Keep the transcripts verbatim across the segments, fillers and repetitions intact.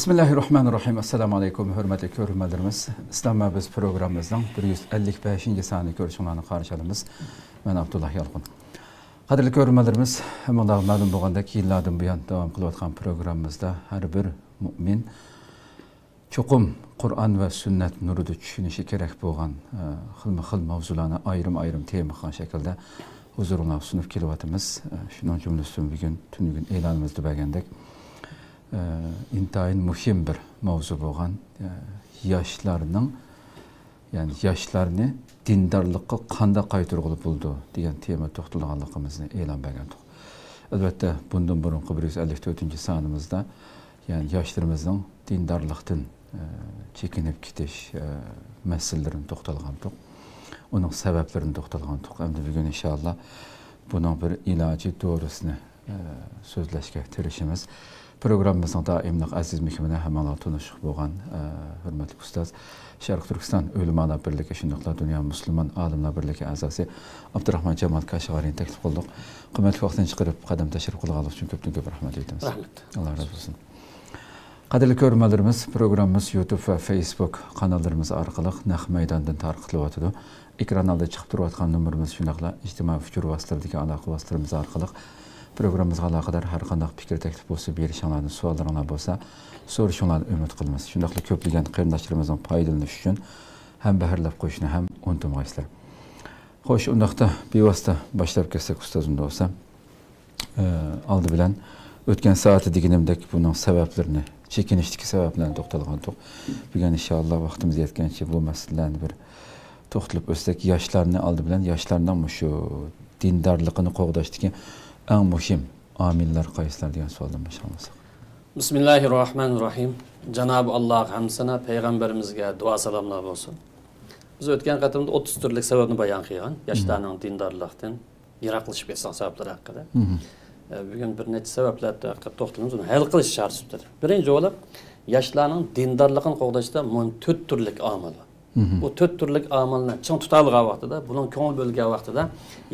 بىسمىللاھىررەھمانىررەھىم. ئەسسالامۇئەلەيكۇم، ھۆرمەتلىك كۆرۈرمەنلىرىمىز. ئىسلام ۋە بىز پروگراممىمىزنىڭ بىر يۈز ئەللىك بەشىنچى سانى كۆرۈشۈڭلارنى قارشى ئالىمىز. مەن ئابدۇللا يالقۇن. قەدىرلىك كۆرۈرمەنلىرىمىز، ھەممىڭلارغا مەلۇم بولغاندەك، يىللاردىن بۇيان داۋام قىلىۋاتقان پروگراممىمىزدا ھەر بىر مۇئمىن چوقۇم قۇرئان ۋە سۈننەت نۇرىدا چۈشىنىشى كېرەك بولغان، ئە، خىلمۇ خىل ماۋزۇلارنى ئايرىم-ئايرىم تېما قىلغان شەكىلدە ھۇزۇرۇڭلارغا سۇنۇپ كېلىۋاتىمىز. ئە، شۇنىڭ جۈملىسىدىن بۈگۈن، تۈنۈگۈن ئېلانىمىزدا بەرگەندەك، ئە، ئىنتايىن مۇھىم بىر ماۋزۇ بولغان، ئە، ياشلارنىڭ، يەنى ياشلارنى دىندارلىققا قانداق قايتۇرغىلى بولىدۇ دېگەن تېمىغا توختالغانلىقىمىزنى ئېلان بەرگەنتۇق. ئەلۋەتتە، بۇندىن بۇرۇنقى بىر يۈز ئەللىك تۆتىنچى سانىمىزدا، يەنى ياشلىرىمىزنىڭ دىندارلىقتىن، ئە، چېكىنىپ كېتىش، ئە، مەسىلىلىرىنى توختالغانتۇق. ئۇنىڭ سەۋەبلىرىنى توختالغانتۇق. ئەمدى بۈگۈن ئىنشائاللا بۇنىڭ بىر ئىلاجى دورىسىنى، ئە، سۆزلەشكە تىرىشىمىز. پروگراممىمىزنىڭ دائىملىق ئەزىز مېھمىنى، ھەممىڭلار تونۇشلۇق بولغان، ئە، ھۆرمەتلىك ئۇستاز، شەرقىي تۈركىستان ئۆلىمالار بىرلىكى، شۇنداقلا دۇنيا مۇسۇلمان ئالىملار بىرلىكى ئەزاسى ئابدۇراخمان جامال كاشغەرىنى تەكلىپ قىلدۇق. قىممەتلىك ۋاقتىنى چىقىرىپ قەدەم تەشرىپ قىلغانلىقى ئۈچۈن كۆپتىن كۆپ رەھمەت ئېيتىمىز. رەھمەت. ئاللا رازى بولسۇن. قەدىرلىك كۆرۈرمەنلىرىمىز، پروگراممىمىز يۇتۇب ۋە فېيسبۇك قاناللىرىمىز ئارقىلىق نەق مەيداندىن تارقىتىلىۋاتىدۇ. ئېكران ئالدىدا چىقىپ تۇرۇۋاتقان نومۇرىمىز، شۇنداقلا ئىجتىمائىي ئۇچۇر ۋاسىتىلىرىدىكى ئالاقە ۋاسىتىلىرىمىز ئارقىلىق پروگراممىمىزغا ئالاقىدار ھەر قانداق پىكىر، تەكلىپ بولسا، بېرىشىڭلارنى، سوئاللىرىڭلار بولسا، سورىشىڭلارنى ئۈمىد قىلىمىز. شۇنداقلا كۆپلىگەن قېرىنداشلىرىمىزنىڭ پايدىلىنىشى ئۈچۈن ھەمبەھىرلەپ قويۇشنى ھەم ئۇنتۇمىغايسىلەر. خوش، ئۇنداقتا بىۋاسىتە باشلاپ كەتسەك، ئۇستاز، ئۇنداق بولسا. ئە، ئالدى بىلەن ئۆتكەن سائەتتە دېگىنىمدەك بۇنىڭ سەۋەبلىرىنى، چېكىنىشتىكى سەۋەبلەرنى توختالغانتۇق. بۈگۈن ئىنشائاللا ۋاقتىمىز يەتكەنچە بۇ مەسىلىلەرنى بىر توختىلىپ ئۆتسەك، ياشلارنى ئالدى بىلەن ياشلارنىڭ مۇشۇ دىندارلىقىنى قوغداشتىكى ئەڭ مۇھىم ئامىللار قايسىلار دېگەن سوئالدىن باشلىساق. بىسمىللاھىررەھمانىررەھىم. جانابى ئاللاغا ھەمدۇ سانا، پەيغەمبىرىمىزگە دۇئا سالاملار بولسۇن. بىز ئۆتكەن قېتىمدا ئوتتۇز تۈرلۈك سەۋەبنى بايان قىلغان، ياشلارنىڭ دىندارلىقتىن يىراقلىشىپ كەتسىنىڭ سەۋەبلىرى ھەققىدە. مم. ئە، بۈگۈن بىر نەچچە سەۋەبلەر ھەققىدە توختىلىمىز، ئۇنى ھەل قىلىش چارىسى سۈپىتىدە. بىرىنچى بولۇپ، ياشلارنىڭ دىندارلىقىنى قوغداشتا مۇنۇ تۆت تۈرلۈك ئامىل بار. مم. بۇ تۆت تۈرلۈك ئامىلنى چىڭ تۇتالىغان ۋاقتىدا، بۇنىڭ كۆڭۈل بۆلگەن ۋاقتىدا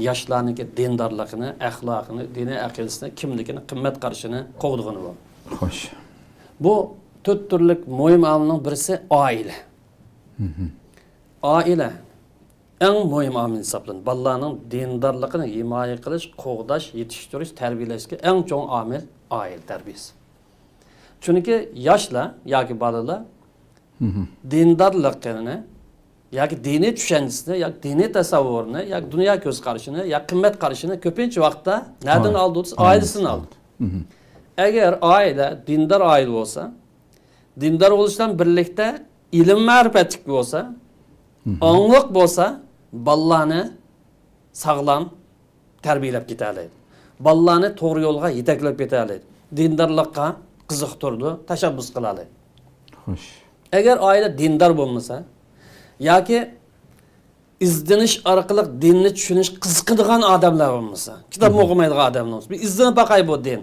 ياشلارنىڭكى دىندارلىقىنى، ئەخلاقىنى، دىنىي ئەقىدىسىنى، كىملىكىنى، قىممەت قارىشىنى قوغدىغىنى بۇ. خوش. بۇ تۆت تۈرلۈك مۇھىم ئامىلنىڭ بىرسى ئائىلە. مم. ئائىلە ئەڭ مۇھىم ئامىل ھېسابلىنىدۇ. بالىلارنىڭ دىندارلىقىنى ھىمايە قىلىش، قوغداش، يېتىشتۈرۈش، تەربىيەلەشتىكى ئەڭ چوڭ ئامىل ئائىلە تەربىيەسى. چۈنكى ياشلار ياكى بالىلار مم. دىندارلىقىنى ياكى دىنىي چۈشەنچىسىنى ياكى دىنىي تەسەۋۋۇرىنى ياكى دۇنيا كۆز قارىشىنى ياكى قىممەت قارىشىنى كۆپىنچە ۋاقىتتا نەدىن ئالىدۇ دېسە، ئائىلىسىدىن ئالىدۇ. مم. ئەگەر ئائىلە دىندار ئائىلە بولسا، دىندار بولۇش بىلەن بىرلىكتە ئىلىم مەرىپەتلىك بولسا، مم. ئاڭلىق بولسا، بالىلارنى ساغلام تەربىيەلەپ كېتەلەيدۇ. بالىلارنى توغرا يولغا يېتەكلەپ كېتەلەيدۇ. دىندارلىققا قىزىقتۇرىدۇ، تەشەببۇس قىلالايدۇ. خوش. ئەگەر ئائىلە دىندار بولمىسا ياكى ئىزدىنىش ئارقىلىق دىننى چۈشىنىش قىزىقىدىغان ئادەملەر بولمىسا، كىتابمۇ مم. ئوقۇمايدىغان ئادەملەر بولمىسا، بىر ئىزدىنىپ باقاي بۇ دىن.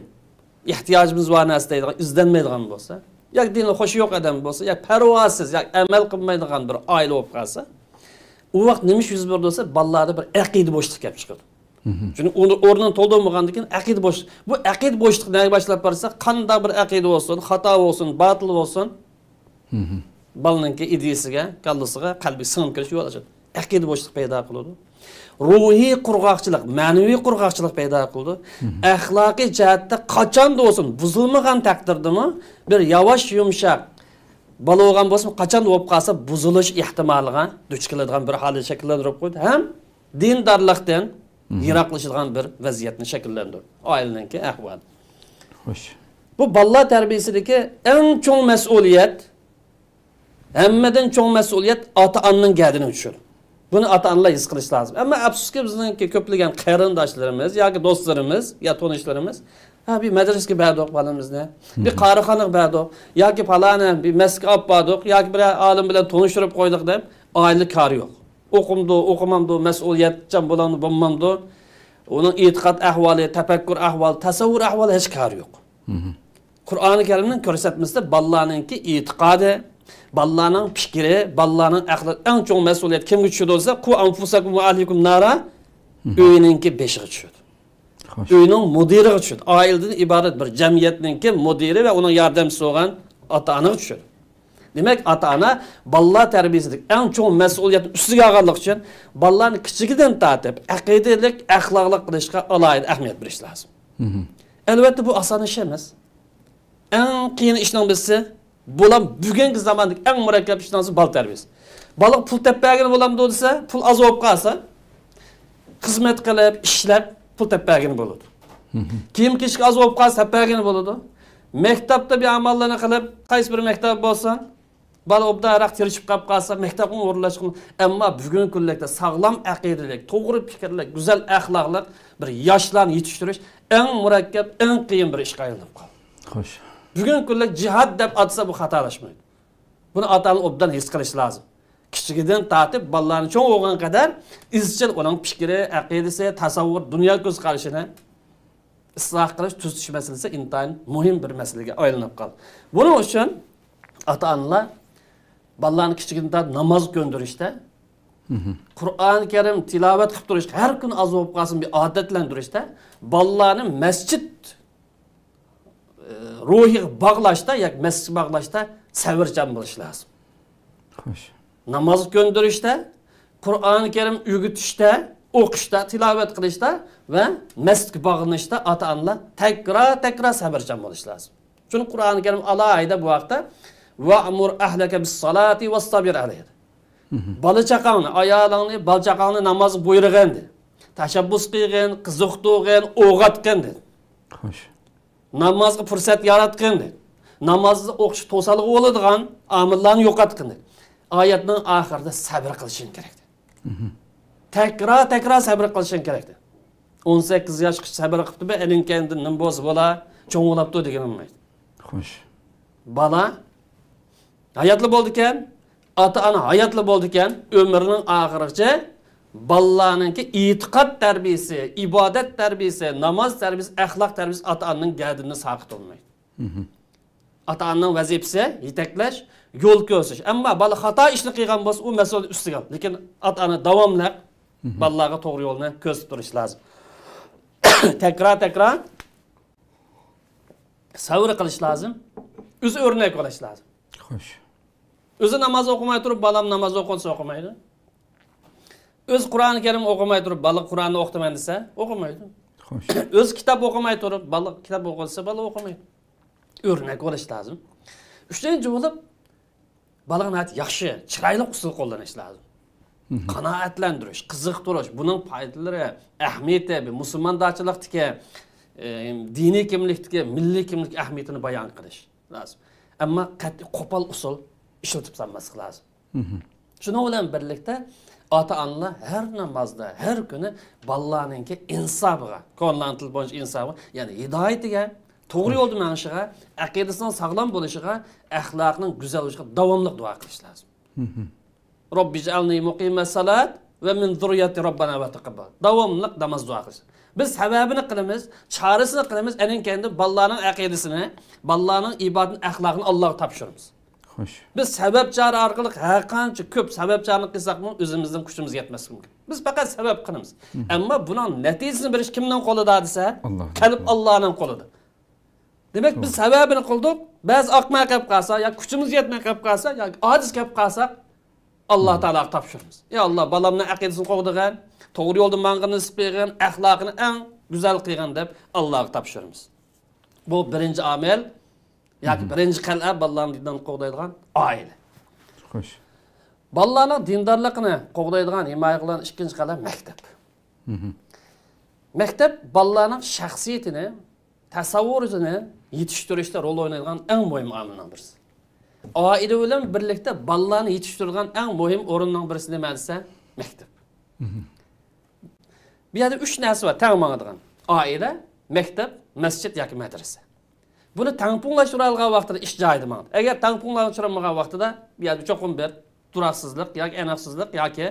ئېھتىياجىمىز بار نەرسە دەيدىغان، ئىزدەنمەيدىغان بولسا، ياكى دىنغا خۇشى يوق ئادەم بولسا، ياكى پەرۋاسىز، ياكى ئەمەل قىلمايدىغان بىر ئائىلە بولۇپ قالسا، ئۇ ۋاقىت نېمە ئىش يۈز بېرىدۇ دېسە، بالىلاردا بىر ئەقىدە بوشلۇقى كېلىپ چىقىدۇ. مم. چۈنكى ئۇنى ئورنىنى تولدۇرمىغاندىن كېيىن ئەقىدە بوشلۇق. بۇ ئەقىدە بوشلۇقى نەگە باشلاپ بارسا، قانداق بىر ئەقىدە بولسۇن، خاتا بولسۇن، باتىل بولسۇن، مم. بالىنىڭكى ئىدىيىسىگە، كاللىسىغا، قەلبىگە سىڭىپ كىرىش يول ئاچىدۇ. ئەقىدە بوشلۇق پەيدا قىلىدۇ. روھىي قۇرغاقچىلىق، مەنىۋى قۇرغاقچىلىق پەيدا قىلىدۇ. مم. ئەخلاقىي جەھەتتە قاچاندا بولسۇن، بۇزۇلمىغان تەقدىردىمۇ بىر ياۋاش، يۇمشاق بالا بولغان بولسىمۇ، قاچاندا بولۇپ قالسا، بۇزۇلۇش ئېھتىمالىغا دۇچ كېلىدىغان بىر ھالەت شەكىللەندۈرۈپ قويىدۇ. ھەم دىندارلىقتىن مم. يىراقلىشىدىغان بىر ۋەزىيەتنى شەكىللەندۈرىدۇ. ئائىلىنىڭكى ئەھۋالى. خوش. بۇ بالىلار تەربىيەسىدىكى ئەڭ چوڭ مەسئۇلىيەت، ھەممىدىن چوڭ مەسئۇلىيەت ئاتا-ئانىنىڭ گەدىنىگە چۈشىدۇ. بۇنى ئاتا-ئانىلار ھېس قىلىشى لازىم. ئەمما ئەپسۇسكى، بىزنىڭكى كۆپلىگەن قېرىنداشلىرىمىز ياكى دوستلىرىمىز يا تونۇشلىرىمىز، ھە، بىر مەدرىسىگە بەردۇق بالىمىزنى، بىر مم. قارىخانىغا بەردۇق ياكى پالانى بىر مەسچىتكە ئاپپاردۇق ياكى بىر ئالىم بىلەن تونۇشتۇرۇپ قويدۇق دەپ، ئائىلىدە كارى يوق. ئوقۇمدۇ، ئوقۇمامدۇ، مەسئۇلىيەتچان بولامدۇ، بولمامدۇ، ئۇنىڭ ئېتىقاد ئەھۋالى، تەپەككۇر ئەھۋالى، تەسەۋۋۇر ئەھۋالى ھېچ كارى يوق. مم. قۇرئانى كەرىمنىڭ كۆرسەتمىسىدە بالىلارنىڭكى ئېتىقادى، بالىلارنىڭ پىكرى، بالىلارنىڭ ئەخلاقى، ئەڭ چوڭ مەسئۇلىيەت كىمگە چۈشىدۇ دېسە، قۇ ئەنفۇسەكۇم ۋە ئەھلىكۇم نارا، مم. ئۆينىڭكى بېشىغا چۈشىدۇ. خوش. ئۆينىڭ مۇدىرىغا چۈشىدۇ. ئائىلىدىن ئىبارەت بىر جەمئىيەتنىڭكى مۇدىرى ۋە ئۇنىڭ ياردەمچىسى بولغان ئاتا-ئانىغا چۈشىدۇ. دېمەك، ئاتا-ئانا بالىلار تەربىيىسىدىكى ئەڭ چوڭ مەسئۇلىيەتنى ئۈستىگە ئالغانلىقى ئۈچۈن، بالىلارنى كىچىكىدىن تارتىپ ئەقىدىلىك، ئەخلاقلىق قىلىشقا ئالاھىدە ئەھمىيەت بېرىش لازىم. ئەلۋەتتە، بۇ ئاسان ئىش ئەمەس. ئەڭ قىيىن ئىشنىڭ بىرسى، بۇلام بۈگۈنكى زاماندىكى ئەڭ مۇرەككەپ ئىشنىڭ بىرسى بالا تەربىيىسى. بالىغا پۇل تېپىپ بەرگىلى بولامدۇ دېسە، پۇل ئاز بولۇپ قالسا، خىزمەت قىلىپ، ئىشلەپ پۇل تېپىپ بەرگىلى بولىدۇ. كىيىم-كېچەك ئاز بولۇپ قالسا، تېپىپ بەرگىلى بولىدۇ. مەكتەپتە بىر ئاماللارنى قىلىپ، قايسى بىر مەكتەپ بولسۇن، بالا ئوبدانراق تىرىشىپ قاپ قالسا، مەكتەپكە ئورۇنلاشقىلى. ئەمما بۈگۈنكى كۈنلۈكتە ساغلام ئەقىدىلىك، توغرا پىكىرلىك، گۈزەل ئەخلاقلىق بىر ياشلارنى يېتىشتۈرۈش ئەڭ مۇرەككەپ، ئەڭ قىيىن بىر ئىشقا ئايلىنىپ قالدى. خوش. بۈگۈنكى كۈنلۈك جىھاد دەپ ئاتىسا، بۇ خاتالاشمايدۇ. بۇنى ئاتا-ئانىلار ئوبدان ھېس قىلىشى لازىم. كىچىكىدىن تارتىپ بالىلارنى چوڭ بولغان قەدەر ئىزچىل ئۇنىڭ پىكرى، ئەقىدىسى، تەسەۋۋۇر، دۇنيا كۆز قارىشىنى ئىسلاھ قىلىش، تۈزىتىش مەسىلىسى ئىنتايىن مۇھىم بىر مەسىلىگە ئايلىنىپ قالدى. بۇنىڭ ئۈچۈن ئاتا-ئانىلار بالىلارنى كىچىكىدىن تارتىپ ناماز كۆندۈرۈشتە، قۇرئان كەرىم تىلاۋەت قىلىپ تۇرۇشقا، ھەر كۈنى ئاز بولۇپ قالسۇن، بىر ئادەتلەندۈرۈشتە، بالىلارنى مەسچىت، ئە، روھىغا باغلاشتا ياكى مەسچىتكە باغلاشتا سەۋرچان بولۇش لازىم. خوش. ناماز كۆندۈرۈشتە، قۇرئان كەرىم ئۆگىتىشتە، ئوقۇشتا، تىلاۋەت قىلىشتا ۋە مەسچىتكە باغلىنىشتا ئاتا-ئانىلار تەكرار-تەكرار سەۋرچان بولۇش لازىم. چۈنكى قۇرئان كەرىم ئالاھىدە بۇ ھەقتە، «ۋەئمۇر ئەھلەكە بىسسالاتى ۋەستەبىر ئەلەيھا» دېدى. بالا-چاقاڭنى، ئايالىڭنى، بالا-چاقاڭنى نامازغا بۇيرۇغىن دېدى. تەشەببۇس قىلغىن، قىزىقتۇرغىن، ئويغاتقىن دېدى. خوش. نامازغا پۇرسەت ياراتقىن دېدى. نامازدا ئوقۇش توسالغۇ بولىدىغان ئامىللارنى يوقاتقىن دېدى. ئايەتنىڭ ئاخىرىدا سەۋر قىلىشىڭ كېرەك دېدى. تەكرار-تەكرار سەۋر قىلىشىڭ كېرەك دېدى. ئون سەككىز ياشقىچە سەۋر قىپتۇ، بە ئەنىڭ كەينىدىن نېمە بولسا بولا، چوڭ بولاپتۇ دېگىنى بولمايدۇ. خوش. بالا ھاياتلا بولىدىكەن، ئاتا-ئانا ھاياتلا بولىدىكەن، ئۆمرىنىڭ ئاخىرىغىچە بالىلارنىڭكى ئېتىقاد تەربىيىسى، ئىبادەت تەربىيىسى، ناماز تەربىيىسى، ئەخلاق تەربىيىسى ئاتا-ئانىنىڭ گەدىنىدىن ساقىت بولمايدۇ. ئاتا-ئانىنىڭ ۋەزىپىسى يېتەكلەش، يول كۆرسىتىش. ئەمما بالا خاتا ئىشنى قىلغان بولسا، ئۇ مەسئۇلىيەت ئۈستىگە ئالىدۇ. لېكىن ئاتا-ئانا داۋاملىق بالىلارغا توغرا يولنى كۆرسىتىپ تۇرۇش لازىم. تەكرار-تەكرار سەۋر قىلىش لازىم. ئۆزى ئۆرنەك بولۇش لازىم. خوش. ئۆزى ناماز ئوقۇماي تۇرۇپ، بالام ناماز ئوقۇسا ئوقۇمايدۇ. ئۆزى قۇرئان كەرىم ئوقۇماي تۇرۇپ، بالا قۇرئاننى ئوقۇتىمەن دېسە، ئوقۇمايدۇ. خوش. ئۆزى كىتاب ئوقۇماي تۇرۇپ، بالا كىتاب ئوقۇ دېسە، بالا ئوقۇمايدۇ. ئۆرنەك بولۇش لازىم. ئۈچىنچى بولۇپ، بالىغا ناھايىتى ياخشى، چىرايلىق ئۇسۇل قوللىنىش لازىم. قانائەتلەندۈرۈش، قىزىقتۇرۇش، بۇنىڭ پايدىلىرى، ئەھمىيىتى، بىر مۇسۇلماندارچىلىقتىكى، ئى، دىنىي كىملىكتىكى مىللىي كىملىك ئەھمىيىتىنى بايان قىلىش لازىم. ئەمما قەتئىي قوپال ئۇسۇل ئىشلىتىپ سالماسلىق لازىم. شۇنىڭ بىلەن بىرلىكتە، ئاتا-ئانىلار ھەر نامازدا، ھەر كۈنى بالىلارنىڭكى ئىنسابىغا، كونىلارنىڭ تىلى بويىچە ئىنسابىغا، يەنى ھىدايىتىگە، توغرا يولدا مېڭىشىغا، ئەقىدىسىنىڭ ساغلام بولۇشىغا، ئەخلاقىنىڭ گۈزەل بولۇشىغا داۋاملىق دۇئا قىلىش لازىم. رەببىجئەلنى مۇقىمەسسالات ۋە مىن زۇررىيەتى رەببەنا ۋە تەقەببەل. داۋاملىق ناماز دۇئا قىلىش. بىز سەۋەبىنى قىلىمىز، چارىسىنى قىلىمىز، ئەنىڭ كەينىدىن بالىلارنىڭ ئەقىدىسىنى، بالىلارنىڭ ئىبادىتىنى، ئەخلاقىنى ئاللاغا تاپشۇرىمىز. خوش. بىز سەۋەب چارە ئارقىلىق ھەر قانچە كۆپ سەۋەب چارىنى قىلساقمۇ، ئۆزىمىزنىڭ كۈچىمىز يەتمەسلىكى مۇمكىن. بىز پەقەت سەۋەب قىلىمىز. ئەمما بۇنىڭ نەتىجىسىنى بېرىش كىمنىڭ قولىدا دېسە، ئاللا. كەلىپ ئاللانىڭ قولىدا. دېمەك، بىز سەۋەبىنى قىلدۇق، بەزى ئاقماي قېلىپ قالسا، يا كۈچىمىز يەتمەي قېلىپ قالسا، ياكى ئاجىز كېلىپ قالساق، ئاللا تائالاغا تاپشۇرىمىز. يا ئاللا، بالامنىڭ ئەقىدىسىنى قوغدىغىن، توغرا يولدا ماڭغىنى نېسىپ قىلغىن، ئەخلاقىنى ئەڭ گۈزەل قىلغىن دەپ ئاللاغا تاپشۇرىمىز. بۇ بىرىنچى ئامىل، ياكى بىرىنچى قەلئە، بالىلارنى دىندىن قوغدايدىغان ئائىلە. خوش. بالىلارنىڭ دىندارلىقىنى قوغدايدىغان، ھىمايە قىلىدىغان ئىككىنچى قەلئە مەكتەپ. مەكتەپ بالىلارنىڭ شەخسىيىتىنى، تەسەۋۋۇرىنى يېتىشتۈرۈشتە رول ئوينايدىغان ئەڭ مۇھىم ئامىلنىڭ بىرسى. ئائىلە بىلەن بىرلىكتە بالىلارنى يېتىشتۈرىدىغان ئەڭ مۇھىم ئورۇننىڭ بىرسى نېمە دېسە، مەكتەپ. بۇ يەردە ئۈچ نەرسە بار تەڭ ماڭىدىغان. ئائىلە، مەكتەپ، مەسچىت ياكى مەدرىسە. بۇنى تەڭپۇڭلاشتۇرالىغان ۋاقتىدا ئىش جايىدا ماڭىدۇ. ئەگەر تەڭپۇڭلاشتۇرالمىغان ۋاقتىدا بۇ يەردە چوقۇم بىر تۇراقسىزلىق ياكى ئېنىقسىزلىق ياكى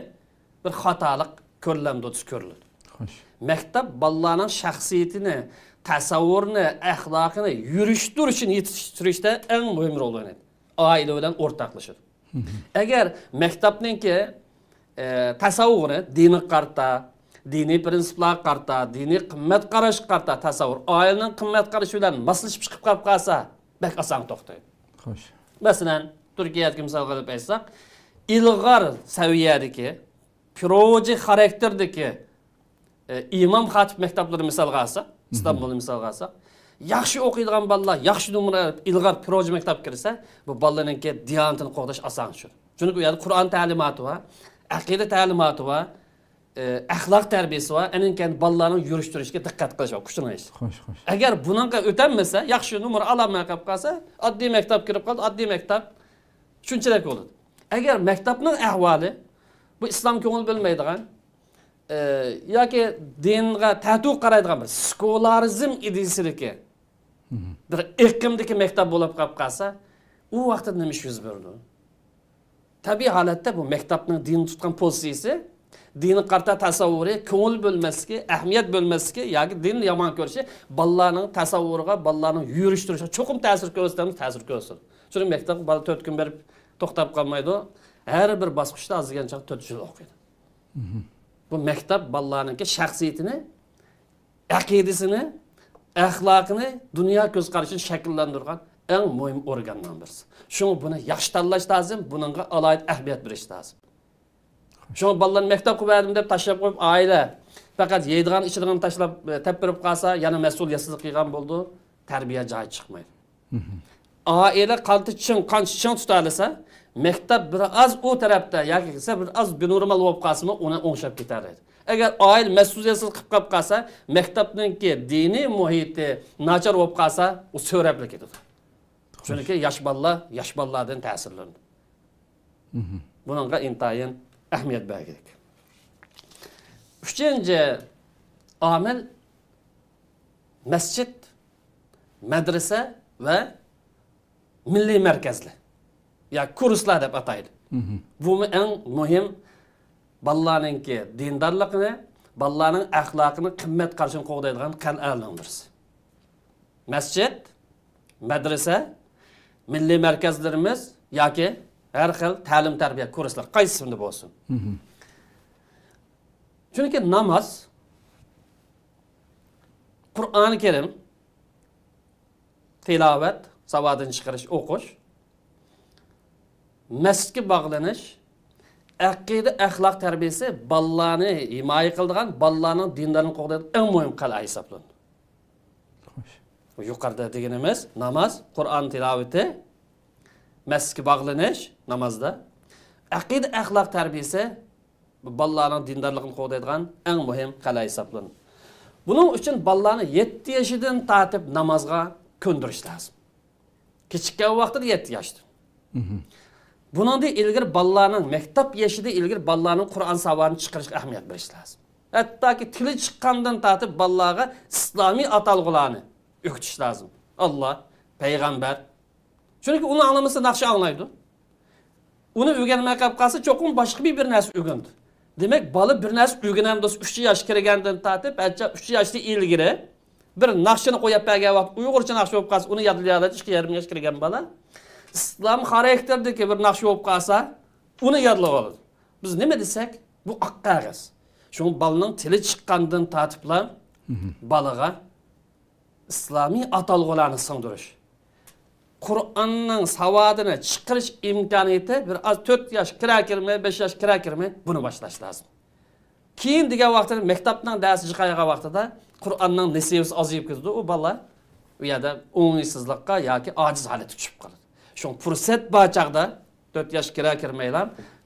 بىر خاتالىق كۆرۈلەمدۇ دېسە كۆرۈلىدۇ. خوش. مەكتەپ بالىلارنىڭ شەخسىيىتىنى، تەسەۋۋۇرىنى، ئەخلاقىنى يۈرۈشتۈرۈشىنى يېتىشتۈرۈشتە ئەڭ مۇھىم رول ئوينايدۇ. ئائىلە بىلەن ئورتاقلىشىدۇ. ئەگەر مەكتەپنىڭكى، ئە، تەسەۋۋۇرى دىنغا قارىتا، دىنىي پىرىنسىپلارغا قارىتا، دىنىي قىممەت قاراشقا قارىتا تەسەۋۋۇر ئائىلىنىڭ قىممەت قارىشى بىلەن ماسلىشىپ چىقىپ قاپ قالسا، بەك ئاسان توختايدۇ. خوش. مەسىلەن، تۈركىيەدىكى مىسالغا ئېلىپ ئېيتساق، ئىلغار سەۋىيەدىكى، پىروجى خاراكتېردىكى، ئە، ئىمام خاتىپ مەكتەپلىرى مىسالغا ئالساق، ئىستانبۇلنى مىسالغا ئالساق، ياخشى ئوقۇيدىغان بالىلار، ياخشى نومۇر ئېلىپ، ئىلغار پىروجى مەكتەپكە كىرسە، بۇ بالىلارنىڭكى دىيانىتىنى قوغداش ئاسان شۇ. چۈنكى ئۇ يەردە قۇرئان تەلىماتى بار، ئەقىدە تەلىماتى بار، ئە، ئەخلاق تەربىيەسى بار، ئەنىڭ كەينى بالىلارنىڭ يۈرۈش تۇرۇشىغا دىققەت قىلىش ۋە كۈچىنىڭ ئىشى. خوش، خوش. ئەگەر بۇنىڭغا ئۆتەلمىسە، ياخشى نومۇر ئالالماي قېلىپ قالسا، ئاددىي مەكتەپكە كىرىپ قالدى، ئاددىي مەكتەپ شۇنچىلىك بولىدۇ. ئەگەر مەكتەپنىڭ ئەھۋالى، بۇ ئىسلام كۆڭۈل بۆلمەيدىغان، ئە، ياكى دىنغا تەتۈر قارايدىغان بىر سېكۇلارىزم ئىدىيىسىدىكى بىر ئېقىمدىكى مەكتەپ بولۇپ قېلىپ قالسا، ئۇ ۋاقىتتا نېمە ئىش يۈز بېرىدۇ؟ تەبىئىي ھالەتتە بۇ مەكتەپنىڭ دىننى تۇتقان پوزىتسىيىسى، دىنغا قارىتا تەسەۋۋۇرى، كۆڭۈل بۆلمەسلىكى، ئەھمىيەت بۆلمەسلىكى ياكى دىننى يامان كۆرۈشى بالىلارنىڭ تەسەۋۋۇرىغا، بالىلارنىڭ يۈرۈش تۇرۇشىغا چوقۇم تەسىر كۆرسىتەمدۇ؟ تەسىر كۆرسىتىدۇ. چۈنكى مەكتەپكە بالا تۆت كۈن بېرىپ توختاپ قالمايدۇ. ھەر بىر باسقۇچتا ئاز دېگەن چاغ تۆت يىل ئوقۇيدۇ. بۇ مەكتەپ بالىلارنىڭكى شەخسىيىتىنى، ئەقىدىسىنى، ئەخلاقىنى، دۇنيا كۆز قارىشىنى شەكىللەندۈرگەن ئەڭ مۇھىم ئورگاننىڭ بىرسى. شۇڭا بۇنى ياخشى تاللاش لازىم، بۇنىڭغا ئالاھىدە ئەھمىيەت بېرىش لازىم. شۇڭا بالىلارنى مەكتەپكە بەردىم دەپ تاشلاپ قويۇپ، ئائىلە پەقەت يەيدىغان، ئىچىدىغان تاشلاپ، ئە، تەپپىرىپ قالسا، يەنە مەسئۇلىيەتسىزلىك قىلغان بولىدۇ، تەربىيە جايى چىقمايدۇ. ئائىلە قانچە چىڭ، قانچە چىڭ تۇتالىسا، مەكتەپ بىر ئاز ئۇ تەرەپتە ياكى بىر ئاز بىنورمال بولۇپ قالسىمۇ، ئۇنى ئوڭشاپ كېتەلەيدۇ. ئەگەر ئائىلە مەسئۇلىيەتسىز قىلىپ قاپ قالسا، مەكتەپنىڭكى دىنىي مۇھىتى ناچار بولۇپ قالسا، ئۇ سۆرەپلا كېتىدۇ. چۈنكى ياش بالىلار ياش بالىلاردىن تەسىرلىنىدۇ. بۇنىڭغا ئىنتايىن ئەھمىيەت بەرگۈلۈك. ئۈچىنچى ئامىل، مەسچىت، مەدرىسە ۋە مىللىي مەركەزلەر ياكى كۇرسلار دەپ ئاتايدۇ. بۇمۇ ئەڭ مۇھىم بالىلارنىڭكى دىندارلىقىنى، بالىلارنىڭ ئەخلاقىنى، قىممەت قارىشىنى قوغدايدىغان قەلئەلەرنىڭ بىرسى. مەسچىت، مەدرىسە، مىللىي مەركەزلىرىمىز ياكى ھەر خىل تەلىم-تەربىيە كۇرسلىرى قايسىسىدا بولسۇن. چۈنكى ناماز، قۇرئانى كەرىم، تىلاۋەت، ساۋادىنى چىقىرىش، ئوقۇش، مەسچىتكە باغلىنىش، ئەقىدە، ئەخلاق تەربىيەسى بالىلارنى ھىمايە قىلىدىغان، بالىلارنىڭ دىندارلىقىنى قوغدايدىغان ئەڭ مۇھىم قەلئە ھېسابلىنىدۇ. خوش. بۇ يۇقىرىدا دېگىنىمىز ناماز، قۇرئان تىلاۋىتى، مەسچىتكە باغلىنىش نامازدا، ئەقىدە، ئەخلاق تەربىيەسى، بۇ بالىلارنىڭ دىندارلىقىنى قوغدايدىغان ئەڭ مۇھىم قەلئە ھېسابلىنىدۇ. بۇنىڭ ئۈچۈن بالىلارنى يەتتە يېشىدىن تارتىپ نامازغا كۆندۈرۈش لازىم. كىچىككەن ۋاقتىدا يەتتە ياشتىن. بۇنىڭدىن ئىلگىرى بالىلارنىڭ، مەكتەپ يېشىدىن ئىلگىرى بالىلارنىڭ قۇرئان ساۋادىنى چىقىرىشقا ئەھمىيەت بېرىش لازىم. ھەتتاكى تىلى چىققاندىن تارتىپ بالىلارغا ئىسلامىي ئاتالغۇلارنى ئۆگىتىش لازىم. ئاللا، پەيغەمبەر. چۈنكى ئۇنى ئاڭلىمىسا ناخشا ئاڭلايدۇ. ئۇنى ئۆگەنمەي قېلىپ قالسا، چوقۇم باشقا بىر، بىر نەرسە ئۆگىنىدۇ. دېمەك، بالا بىر نەرسە ئۆگىنەمدۇ، ئۈچ ياش كىرگەندىن تارتىپ، ئەنچە ئۈچ ياشتىن ئىلگىرى بىر ناخشىنى قويۇپ بەرگەن ۋاقىت، ئۇيغۇرچە ناخشا بولۇپ قالسا، ئۇنى يادلىيالايدۇ، ئىككى يېرىم ياش كىرگەن بالا. ئىسلام خاراكتېرىدىكى بىر ناخشا بولۇپ قالسا، ئۇنى يادلىۋالىدۇ. بىز نېمە دېسەك، بۇ ئاق قەغەز. شۇڭا بالىنىڭ تىلى چىققاندىن تارتىپلا بالىغا ئىسلامىي ئاتالغۇلارنى سىڭدۈرۈش، قۇرئاننىڭ ساۋادىنى چىقىرىش ئىمكانىيىتى بىر ئاز تۆت ياش كىرە كىرمەي، بەش ياش كىرە كىرمەي بۇنى باشلاش لازىم. كېيىن دېگەن ۋاقتىدا مەكتەپنىڭ دەرسى چىقايدىغان ۋاقتىدا قۇرئاننىڭ نېسىۋىسى ئازىيىپ كېتىدۇ، ئۇ بالا ئۇ يەردە ئوڭايسىزلىققا ياكى ئاجىز ھالەتكە چۈشۈپ قالىدۇ. شۇڭا پۇرسەت بار چاغدا تۆت ياش كىرە كىرمەيلا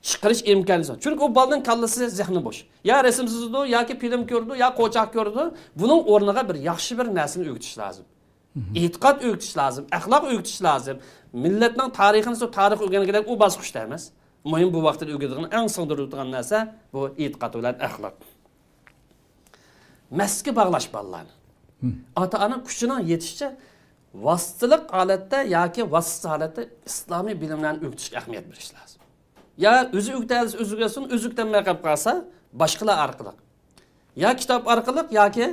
چىقىرىش ئىمكانى بار. چۈنكى ئۇ بالىنىڭ كاللىسى، زېھنى بوش. يا رەسىم سىزىدۇ، ياكى فىلىم كۆرىدۇ، يا قوچاق كۆرىدۇ. بۇنىڭ ئورنىغا بىر ياخشى بىر نەرسىنى ئۆگىتىش لازىم. ئېتىقاد ئۆگىتىش لازىم، ئەخلاق ئۆگىتىش لازىم. مىللەتنىڭ تارىخىنى، سو تارىخ ئۆگەنگۈدەك ئۇ باسقۇچتا ئەمەس. مۇھىم، بۇ ۋاقىتتا ئۆگىتىدىغان، ئەڭ سىڭدۈرىدىغان نەرسە بۇ ئېتىقاد بىلەن ئەخلاق. مەسچىتكە باغلاش بالىلارنى. ئاتا-ئانا كۈچىنىڭ يېتىشىچە ۋاسىتىلىق ھالەتتە ياكى ۋاسىتىسىز ھالەتتە ئىسلامىي بىلىملەرنى ئۆگىتىشكە ئەھمىيەت بېرىش لازىم. يا ئۆزى ئۆگىتەلىسە ئۆزى ئۆگەتسۇن، ئۆزى ئۆگىتەلمەي قېلىپ قالسا، باشقىلار ئارقىلىق. يا كىتاب ئارقىلىق ياكى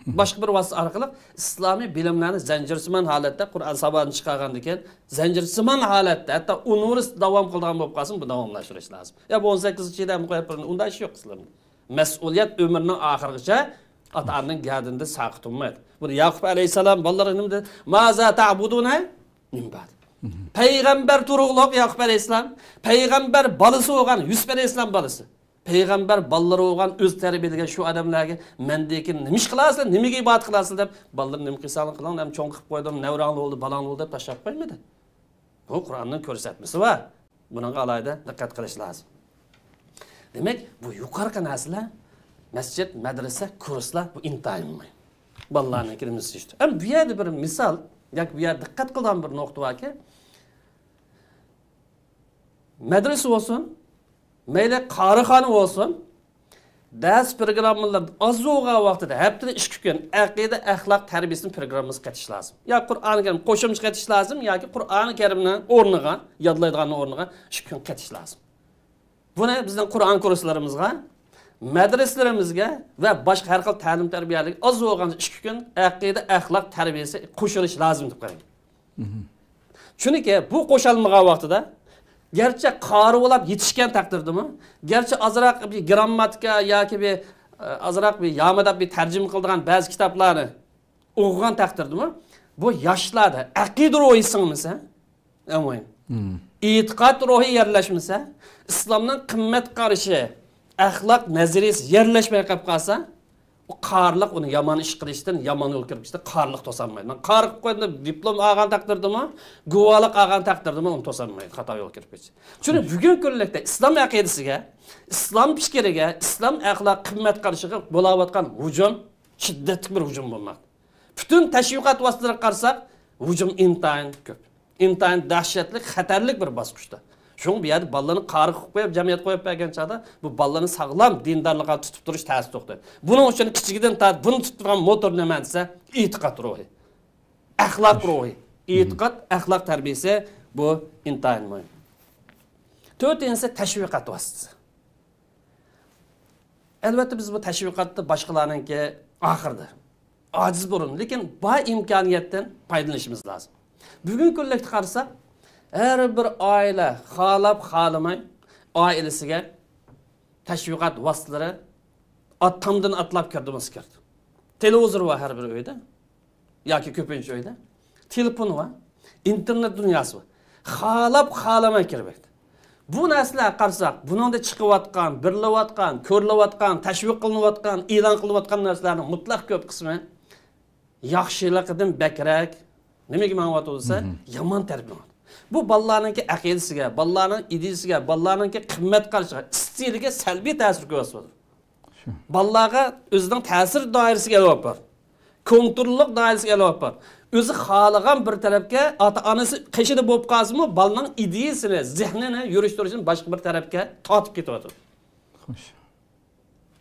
باشقا بىر ۋاسىتە ئارقىلىق ئىسلامىي بىلىملەرنى زەنجىرسىمان ھالەتتە، قۇرئان ساۋادىنى چىقارغاندىن كېيىن، زەنجىرسىمان ھالەتتە، ھەتتا ئۇنىۋېرسىتېت داۋام قىلىدىغان بولۇپ قالسىمۇ، بۇ داۋاملاشتۇرۇش لازىم. يا بۇ ئون سەككىزىنچى يىلى ئەمدى قويۇپ بېرىمىز، ئۇنداق ئىش يوق ئىسلامدا. مەسئۇلىيەت ئۆمرىنىڭ ئاخىرىغىچە ئاتا-ئانىنىڭ گەدىنىدە ساقىت بولمايدۇ. بۇ ياقۇپ ئەلەيھىسسالام بالىلارغا نېمە دېدى؟ مازا تەبۇدۇنە مىن بەئدى. پەيغەمبەر تۇرۇقلۇق ياقۇپ ئەلەيھىسسالام، پەيغەمبەر بالىسى بولغان يۈسۈپ ئەلەيھىسسالام بالىسى. پەيغەمبەر بالىلىرى بولغان ئۆزى تەربىيەلىگەن شۇ ئادەملەرگە مەندىن كېيىن نېمە ئىش قىلاسىلەر، نېمىگە ئىبادەت قىلاسىلەر دەپ، بالىلىرىم نېمە قىلساڭلار قىلىڭ، مەن چوڭ قىلىپ قويدۇم، نەۋرەڭلار بولدى، بالاڭلار بولدى دەپ تاشلاپ قويمىدى. بۇ قۇرئاننىڭ كۆرسەتمىسى بار. بۇنىڭغا ئالاھىدە دىققەت قىلىش لازىم. دېمەك، بۇ يۇقىرىقى نەرسىلەر، مەسچىت، مەدرىسە، كۇرسلار، بۇ ئىنتايىن مۇھىم. بالىلارنىڭكىنى مىسلىشتۇر. ئەمما بۇ يەردە بىر مىسال، ياكى بۇ يەردە دىققەت قىلىدىغان بىر نۇقتا باركى، مەدرىسە بولسۇن، مەيلى قارىخانا بولسۇن، دەرس پروگراممىلىرى ئاز بولغان ۋاقتىدا ھەپتىدە ئىككى كۈن ئەقىدە، ئەخلاق تەربىيەسىنىڭ پروگراممىسىغا قېتىش لازىم. يا قۇرئانى كەرىم قوشۇمچە قېتىش لازىم، ياكى قۇرئانى كەرىمنىڭ ئورنىغا، يادلايدىغاننىڭ ئورنىغا ئىككى كۈن قېتىش لازىم. بۇنى بىزنىڭ قۇرئان كۇرسلىرىمىزغا، مەدرىسىلىرىمىزگە ۋە باشقا ھەر خىل تەلىم تەربىيەلىك ئاز بولغاندا ئىككى كۈن ئەقىدە، ئەخلاق تەربىيەسى قوشۇلۇشى لازىم دەپ قارايمەن. چۈنكى بۇ قوشالمىغان ۋاقتىدا، گەرچە قارى بولاپ يېتىشكەن تەقدىردىمۇ، گەرچە ئازراق بىر گىرامماتىكا ياكى بىر، ئازراق بىر يامىداپ بىر تەرجىمە قىلىدىغان بەزى كىتابلارنى ئوقۇغان تەقدىردىمۇ، بۇ ياشلاردا ئەقىدە روھى سىڭمىسە، ئەڭ مۇھىم. ئېتىقاد روھى يەرلەشمىسە، ئىسلامنىڭ قىممەت قارىشى، ئەخلاق نەزەرىيىسى يەرلەشمەي قېلىپ قالسا، ئۇ قارىلىق ئۇنى يامان ئىش قىلىشتىن، يامان يولغا كىرىپ كېتىشتىن قارىلىق توسالمايدۇ. مانا قارى قىلىپ قويدۇم دەپ دىپلوم ئالغان تەقدىردىمۇ، گۇۋاھلىق ئالغان تەقدىردىمۇ ئۇنى توسالمايدۇ، خاتا يولغا كىرىپ كېتىش. چۈنكى بۈگۈنكى كۈنلۈكتە ئىسلام ئەقىدىسىگە، ئىسلام پىكرىگە، ئىسلام ئەخلاق قىممەت قارىشىغا بولاۋاتقان ھۇجۇم شىددەتلىك بىر ھۇجۇم بولماقتا. پۈتۈن تەشۋىقات ۋاسىتىلىرىگە قارىساق، ھۇجۇم ئىنتايىن كۆپ. ئىنتايىن دەھشەتلىك، خەتەرلىك بىر باسقۇچتا. شۇڭا بۇ يەردە بالىلارنى قارىغا قويۇپ قويۇپ، جەمئىيەتكە قويۇپ بەرگەن چاغدا بۇ بالىلارنى ساغلام دىندارلىققا تۇتۇپ تۇرۇش تەستە توختايدۇ. بۇنىڭ ئۈچۈن كىچىكىدىن تارتىپ بۇنى تۇتۇپ تۇرغان موتور نېمە دېسە، ئېتىقاد روھى، ئەخلاق روھى. ئېتىقاد، ئەخلاق تەربىيەسى بۇ ئىنتايىن مۇھىم. تۆتىنچىسى تەشۋىقات ۋاسىتىسى. ئەلۋەتتە، بىز بۇ تەشۋىقاتتا باشقىلارنىڭكى ئاخىرىدا، ئاجىز بۇرۇن، لېكىن بار ئىمكانىيەتتىن پايدىلىنىشىمىز لازىم. بۈگۈنكى كۈنلۈكتە قارىساق، ھەر بىر ئائىلە خالاپ خالىماي ئائىلىسىگە تەشۋىقات ۋاسىتىلىرى ئات-، تامدىن ئاتلاپ كىردىمۇ كىردى. تېلېۋىزور بار ھەر بىر ئۆيدە. ياكى كۆپىنچە ئۆيدە تېلېفون بار، ئىنتېرنېت دۇنياسى بار. خالاپ خالىماي كىرمەكتە. بۇ نەرسىلەرگە قارىساق، بۇنىڭدا چىقىۋاتقان، بېرىلىۋاتقان، كۆرۈلۈۋاتقان، تەشۋىق قىلىنىۋاتقان، ئېلان قىلىنىۋاتقان نەرسىلەرنىڭ مۇتلەق كۆپ قىسمى ياخشىلىقىدىن بەكرەك نېمىگە مېڭىۋاتىدۇ دېسە، يامان تەرەپكە مېڭىۋاتىدۇ. بۇ بالىلارنىڭكى ئەقىدىسىگە، بالىلارنىڭ ئىدىيىسىگە، بالىلارنىڭكى قىممەت قارىشىغا، ئىستىلىگە سەلبىي تەسىر كۆرسىتىۋاتىدۇ. بالىلارغا ئۆزىنىڭ تەسىر دائىرىسىگە ئېلىۋاپار. كونتروللۇق دائىرىسىگە ئېلىۋاپار. ئۆزى خالىغان بىر تەرەپكە، ئاتا-ئانىسى قېشىدا بولۇپ قالسىمۇ، بالىنىڭ ئىدىيىسىنى، زېھنىنى يۈرۈشتۈرۈشىنى باشقا بىر تەرەپكە تارتىپ كېتىۋاتىدۇ. خوش.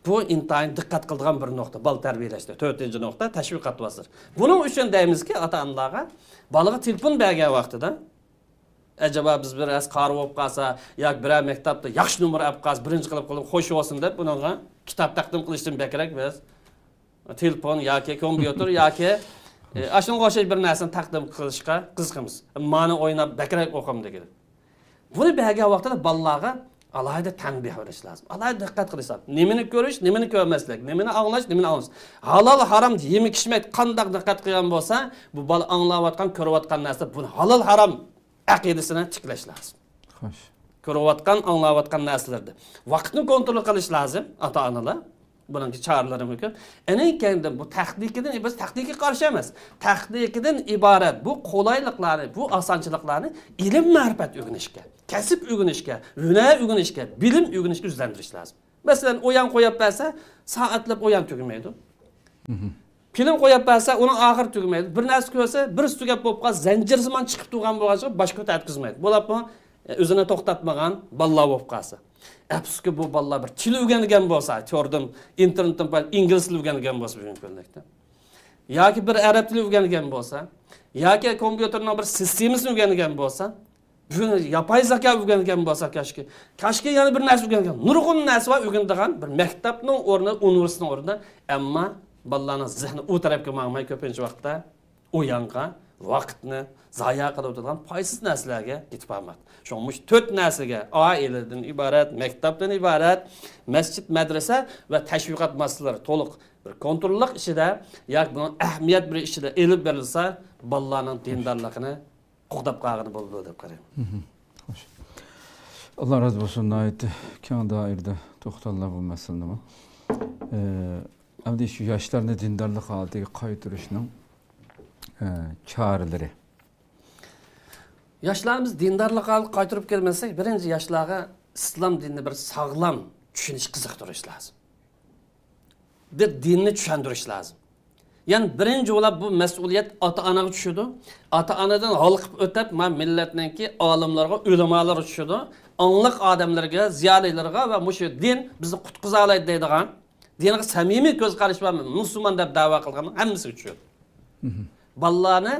بۇ ئىنتايىن دىققەت قىلىدىغان بىر نۇقتا، بالا تەربىيەلەشتە. تۆتىنچى نۇقتا، تەشۋىقات ۋاسىتىسى. بۇنىڭ ئۈچۈن دەيمىزكى، ئاتا-ئانىلارغا بالىغا تېلېفون بەرگەن ۋاقتىدا، ئەجەبا بىز بىر ئەس قارى بولۇپ قالسا، ياكى بىرەر مەكتەپتە ياخشى نومۇر ئېلىپ قالسا، بىرىنچى قىلىپ قويۇپ خوش بولسۇن دەپ، بۇنىڭغا كىتاب تەقدىم قىلىشتىن بەكرەك بىز تېلېفون ياكى كومپيۇتېر ياكى، ئە، ئاشۇنىڭغا ئوخشاش بىر نەرسىنى تەقدىم قىلىشقا قىزىقىمىز. مانا ئويناپ بەكرەك ئوقۇم دېگىلى. بۇنى بەرگەن ۋاقتىدا بالىلارغا ئالاھىدە تەنبىھ بېرىش لازىم. ئالاھىدە دىققەت قىلىش لازىم. نېمىنى كۆرۈش، نېمىنى كۆرمەسلىك، نېمىنى ئاڭلاش، نېمىنى ئاڭلىماس. ھالال، ھارام يېمەك ئىچمەك قانداق دىققەت قىلغان بولسا، بۇ بالا ئاڭلاۋاتقان، كۆرۈۋاتقان نەرسە، بۇنى ھالال، ھارام ئەقىدىسىنى تىكلەش لازىم. خوش. كۆرۈۋاتقان، ئاڭلاۋاتقان نەرسىلەردە ۋاقىتنى كونترول قىلىش لازىم ئاتا-ئانىلار. بۇنىڭكى چارىلىرىمۇ كۆپ. ئەنە كەينىدىن بۇ تېخنىكىدىن، بىز تېخنىكىگە قارشى ئەمەس. تېخنىكىدىن ئىبارەت بۇ قولايلىقلارنى، بۇ ئاسانچىلىقلارنى ئىلىم-مەرىپەت ئۆگىنىشكە، كەسىپ ئۆگىنىشكە، ھۈنەر ئۆگىنىشكە، بىلىم ئۆگىنىشكە يۈزلەندۈرۈش لازىم. مەسىلەن، ئويۇن قويۇپ بەرسە، سائەتلەپ ئويۇن تۈگىمەيدۇ. فىلىم قويۇپ بەرسە، ئۇنىڭ ئاخىرى تۈگىمەيدۇ. بىر نەرسە كۆرسە، بىرسى تۈگەپ بولۇپ قالسا، زەنجىرسىمان چىقىپ تۇرغان بولغاچقا، باشقا ئۆتكۈزمەيدۇ. بولۇپمۇ، ئۆزىنى توختاتمىغان بالىلار بولۇپ قالسا. ئەپسۇسكى، بۇ بالىلار بىر تىل ئۆگەنگەن بولسا، كۆردۈم، ئىنتېرنېتتىن پايدىلىنىپ ئىنگلىز تىلى ئۆگەنگەن بولسا بۈگۈنكى كۈنلۈكتە. ياكى بىر ئەرەب تىلى ئۆگەنگەن بولسا، ياكى كومپيۇتېرنىڭ بىر سىستېمىسىنى ئۆگەنگەن بولسا، بۈگۈن ياپاي زاكا ئۆگەنگەن بولسا كاشكى. كاشكى يەنە بىر نەرسە ئۆگەنگەن. نۇرغۇن نەرسە بار ئۆگىنىدىغان، بىر مەكتەپنىڭ ئورنى، ئۇنىۋېرسىتېتنىڭ ئورنىدا. ئەمما بالىلارنىڭ زېھنى ئۇ تەرەپكە ماڭماي، كۆپىنچە ۋاقىتتا ئويۇنغا ۋاقىتنى زايە قىلىۋېتىدىغان پايدىسىز نەرسىلەرگە كېتىپ بارماقتا. شۇڭا مۇشۇ تۆت نەرسىگە، ئائىلىدىن ئىبارەت، مەكتەپتىن ئىبارەت، مەسچىت، مەدرىسە ۋە تەشۋىقات ماسسىلىرى تولۇق بىر كونتروللۇق ئىچىدە ياكى بۇنىڭ ئەھمىيەت بىر ئىچىدە ئېلىپ بېرىلسا، بالىلارنىڭ دىندارلىقىنى قوغداپ قالغىلى بولىدۇ دەپ قارايمەن. خوش. ئاللا رازى بولسۇن، ناھايىتى كەڭ دائىرىدە توختالدىڭلار بۇ مەسىلىنىمۇ. ئە، ئەمدى شۇ ياشلارنى دىندارلىق ھالىتىگە قايتۇرۇشنىڭ، ئە، چارىلىرى. ياشلارنى بىز دىندارلىق ھالىتىگە قايتۇرۇپ كەلمەسلىك، بىرىنچى ياشلارغا ئىسلام دىنىنى بىر ساغلام چۈشىنىش، قىزىقتۇرۇش لازىم. دىننى چۈشەندۈرۈش لازىم. يەنى بىرىنچى بولۇپ بۇ مەسئۇلىيەت ئاتا-ئانىغا چۈشىدۇ. ئاتا-ئانىدىن ھالقىپ ئۆتۈپ، ما مىللەتنىڭكى ئالىملىرىغا، ئۆلىمالىرىغا چۈشىدۇ. ئاڭلىق ئادەملەرگە، زىيالىيلارغا ۋە مۇشۇ دىن بىزنى قۇتقۇزالايدۇ دەيدىغان، دىنغا سەمىمىي كۆز قارىشى بار مۇسۇلمان دەپ دەۋا قىلغاننىڭ ھەممىسىگە چۈشىدۇ. بالىلارنى،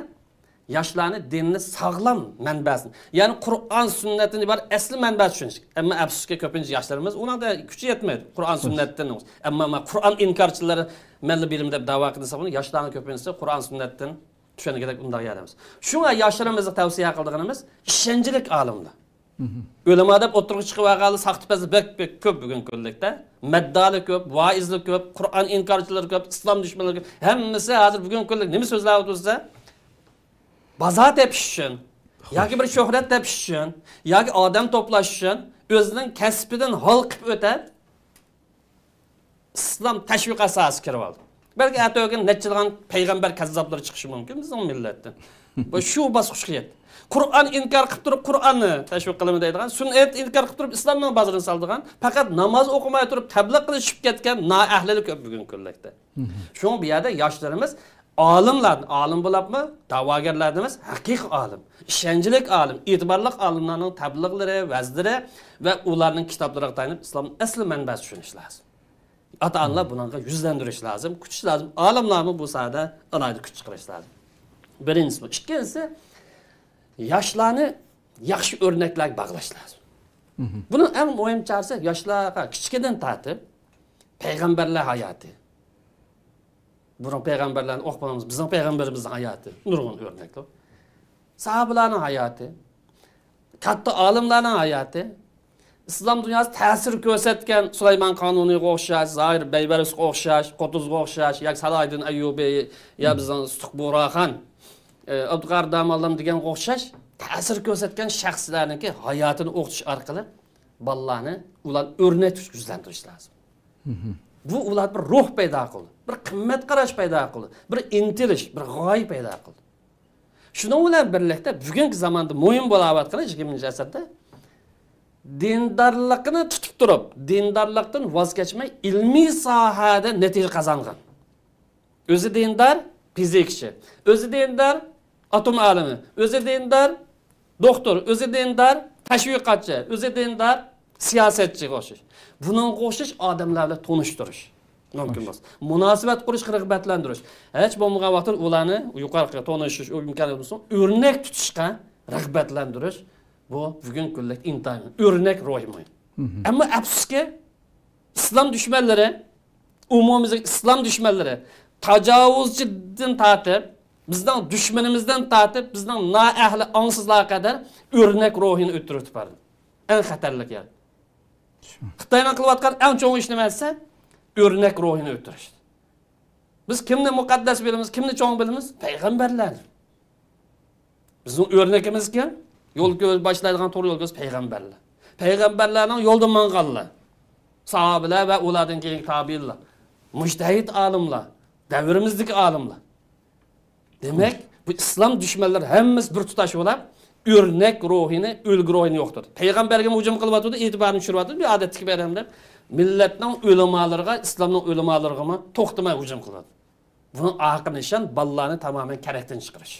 ياشلارنى دىننى ساغلام مەنبەسىدىن، يەنى قۇرئان سۈننەتتىن ئىبارەت ئەسلى مەنبەسى چۈشىنىش. ئەمما ئەپسۇسكى، كۆپىنچە ياشلىرىمىز ئۇنىڭدا كۈچى يەتمەيدۇ، قۇرئان سۈننەتتىن. ئەمما ما قۇرئان ئىنكارچىلىرى مەنلا بىلىم دەپ دەۋا قىلسا، بۇنى ياشلارنىڭ كۆپىنچىسى قۇرئان سۈننەتتىن چۈشەنگۈدەك ئۇنداق يەر ئەمەس. شۇڭا ياشلىرىمىزغا تەۋسىيە قىلىدىغىنىمىز ئىشەنچلىك ئالىملار. ئۆلىما دەپ ئوتتۇرىغا چىقىۋالغانلار ساختىپەزلەر بەك، بەك كۆپ بۈگۈنكى كۈنلۈكتە. مەددالار كۆپ، ۋائىزلار كۆپ، قۇرئان ئىنكارچىلىرى كۆپ، ئىسلام دۈشمەنلىرى كۆپ. ھەممىسى ھازىر بۈگۈنكى كۈنلۈك نېمە سۆزلەۋاتىدۇ دېسە، بازار تېپىش ئۈچۈن، ياكى بىر شۆھرەت تېپىش ئۈچۈن، ياكى ئادەم توپلاش ئۈچۈن ئۆزىنىڭ كەسپىدىن ھالقىپ ئۆتەپ، ئىسلام تەشۋىق ئاساسىغا كىرىۋالدى. بەلكى ئەتىگۈن نەچچىلىغان پەيغەمبەر كەززاپلىرى چىقىشى مۇمكىن بىزنىڭ مىللەتتىن. بۇ شۇ باسقۇچقا يەتتى. قۇرئان ئىنكار قىلىپ تۇرۇپ، قۇرئاننى تەشۋىق قىلىمەن دەيدىغان، سۈننەت ئىنكار قىلىپ تۇرۇپ، ئىسلامنىڭ بازىرىنى سالىدىغان، پەقەت ناماز ئوقۇماي تۇرۇپ تەبلىغ قىلىشىپ كەتكەن نائەھلىلەر كۆپ بۈگۈنكى كۈنلۈكتە. شۇڭا بۇ يەردە ياشلىرىمىز ئالىملاردىن، ئالىم بولۇپمۇ، دەۋاگەرلەردىن ئەمەس، ھەقىقىي ئالىم، ئىشەنچلىك ئالىم، ئېتىبارلىق ئالىملارنىڭ تەبلىغلىرى، ۋەزلىرى ۋە ئۇلارنىڭ كىتابلىرىغا تايىنىپ ئىسلامنىڭ ئەسلى مەنبەسىنى چۈشىنىش لازىم. ئاتا-ئانىلار بۇنىڭغا يۈزلەندۈرۈش لازىم، كۈچەش لازىم. ئالىملارمۇ بۇ ساھەدە ئالاھىدە كۈچ چىقىرىش لازىم. بىرىنچىسى بۇ. ئىككىنچىسى، ياشلارنى ياخشى ئۆرنەكلەرگە باغلاش لازىم. بۇنىڭ ئەڭ مۇھىم چارىسى ياشلارغا كىچىكىدىن تارتىپ پەيغەمبەرلەر ھاياتى، بۇرۇن پەيغەمبەرلەرنى ئوقۇپ باقىمىز، بىزنىڭ پەيغەمبىرىمىزنىڭ ھاياتى، نۇرغۇن ئۆرنەكلەر. ساھابىلارنىڭ ھاياتى، كاتتا ئالىملارنىڭ ھاياتى، ئىسلام دۇنياسىغا تەسىر كۆرسەتكەن سۇلايمان قانۇنىيغا ئوخشاش، زاھىر بەيبەرىسقا ئوخشاش، قۇتۇزغا ئوخشاش ياكى سالاھىدىن ئەييۇبى يا بىزنىڭ سۇتۇق بۇغراخان، ئابدۇقادىر داموللام دېگەنگە ئوخشاش تەسىر كۆرسەتكەن شەخسلەرنىڭكى ھاياتىنى ئوقۇتۇش ئارقىلىق بالىلارنى، ئۇلارنى ئۆرنەك تۇتۇشقا يۈزلەندۈرۈش لازىم. بۇ ئۇلاردا بىر روھ پەيدا قىلىدۇ، بىر قىممەت قاراش پەيدا قىلىدۇ، بىر ئىنتىلىش، بىر غايە پەيدا قىلىدۇ. شۇنىڭ بىلەن بىرلىكتە بۈگۈنكى زاماندا مۇھىم بولاۋاتقىنى يىگىرمىنچى ئەسىردە دىندارلىقنى تۇتۇپ تۇرۇپ، دىندارلىقتىن ۋاز كەچمەي ئىلمىي ساھەدە نەتىجە قازانغان. ئۆزى دىندار، فىزىكچى. ئۆزى دىندار، ئاتوم ئالىمى. ئۆزى دىندار، دوختۇر. ئۆزى دىندار، تەشۋىقاتچى. ئۆزى دىندار، سىياسەتچىگە ئوخشاش. بۇنىڭغا ئوخشاش ئادەملەر بىلەن تونۇشتۇرۇش مۇمكىن بولسا. مۇناسىۋەت قۇرۇشقا رىغبەتلەندۈرۈش. ھېچ بولمىغان ۋاقىتتا ئۇلارنى يۇقىرىقى تونۇشۇش ئىمكانى بولسۇن، ئۆرنەك تۇتۇشقا رىغبەتلەندۈرۈش. بۇ بۈگۈنكى كۈندە ئىنتايىن ئۆرنەك روھى مۇھىم. ئەمما ئەپسۇسكى، ئىسلام دۈشمەنلىرى، ئومۇميۈزلۈك ئىسلام دۈشمەنلىرى، تاجاۋۇزچىدىن تارتىپ، بىزنىڭ دۈشمىنىمىزدىن تارتىپ، بىزنىڭ نائەھلى ئاڭسىزلارغا قەدەر ئۆرنەك روھىنى ئۆتتۈرۈۋېتىپ بارىدۇ. ئەڭ خەتەرلىك يەر. خىتاينىڭ قىلىۋاتقان ئەڭ چوڭ ئىشى نېمە دېسە، ئۆرنەك روھىنى ئۆتتۈرۈش. بىز كىمنى مۇقەددەس بىلىمىز، كىمنى چوڭ بىلىمىز؟ پەيغەمبەرلەرنى. بىزنىڭ ئۆرنىكىمىز كىم؟ يول كۆ-، باشلايدىغان توغرا يول كۆرسىتىش پەيغەمبەرلەر. پەيغەمبەرلەرنىڭ يولىدا ماڭغانلار. ساھابىلەر ۋە ئۇلاردىن كېيىنكى تابىئىنلار. مۇجتەھىد ئالىملار. دەۋرىمىزدىكى ئالىملار. دېمەك، بۇ ئىسلام دۈشمەنلىرى ھەممىسى بىر تۇتاش بولاپ، ئۆرنەك روھىنى، ئۈلگە روھىنى يوقىتىدۇ. پەيغەمبەرگىمۇ ھۇجۇم قىلىۋاتىدۇ، ئېتىبارىنى چۈشۈرۈۋاتىدۇ، بىر ئادەتتىكى بىر ئادەم دەپ. مىللەتنىڭ ئۆلىمالىرىغا، ئىسلامنىڭ ئۆلىمالىرىغىمۇ توختىماي ھۇجۇم قىلىۋاتىدۇ. بۇنىڭ ئاخىرى نىشان بالىلارنى تامامەن كەرەكتىن چىقىرىش.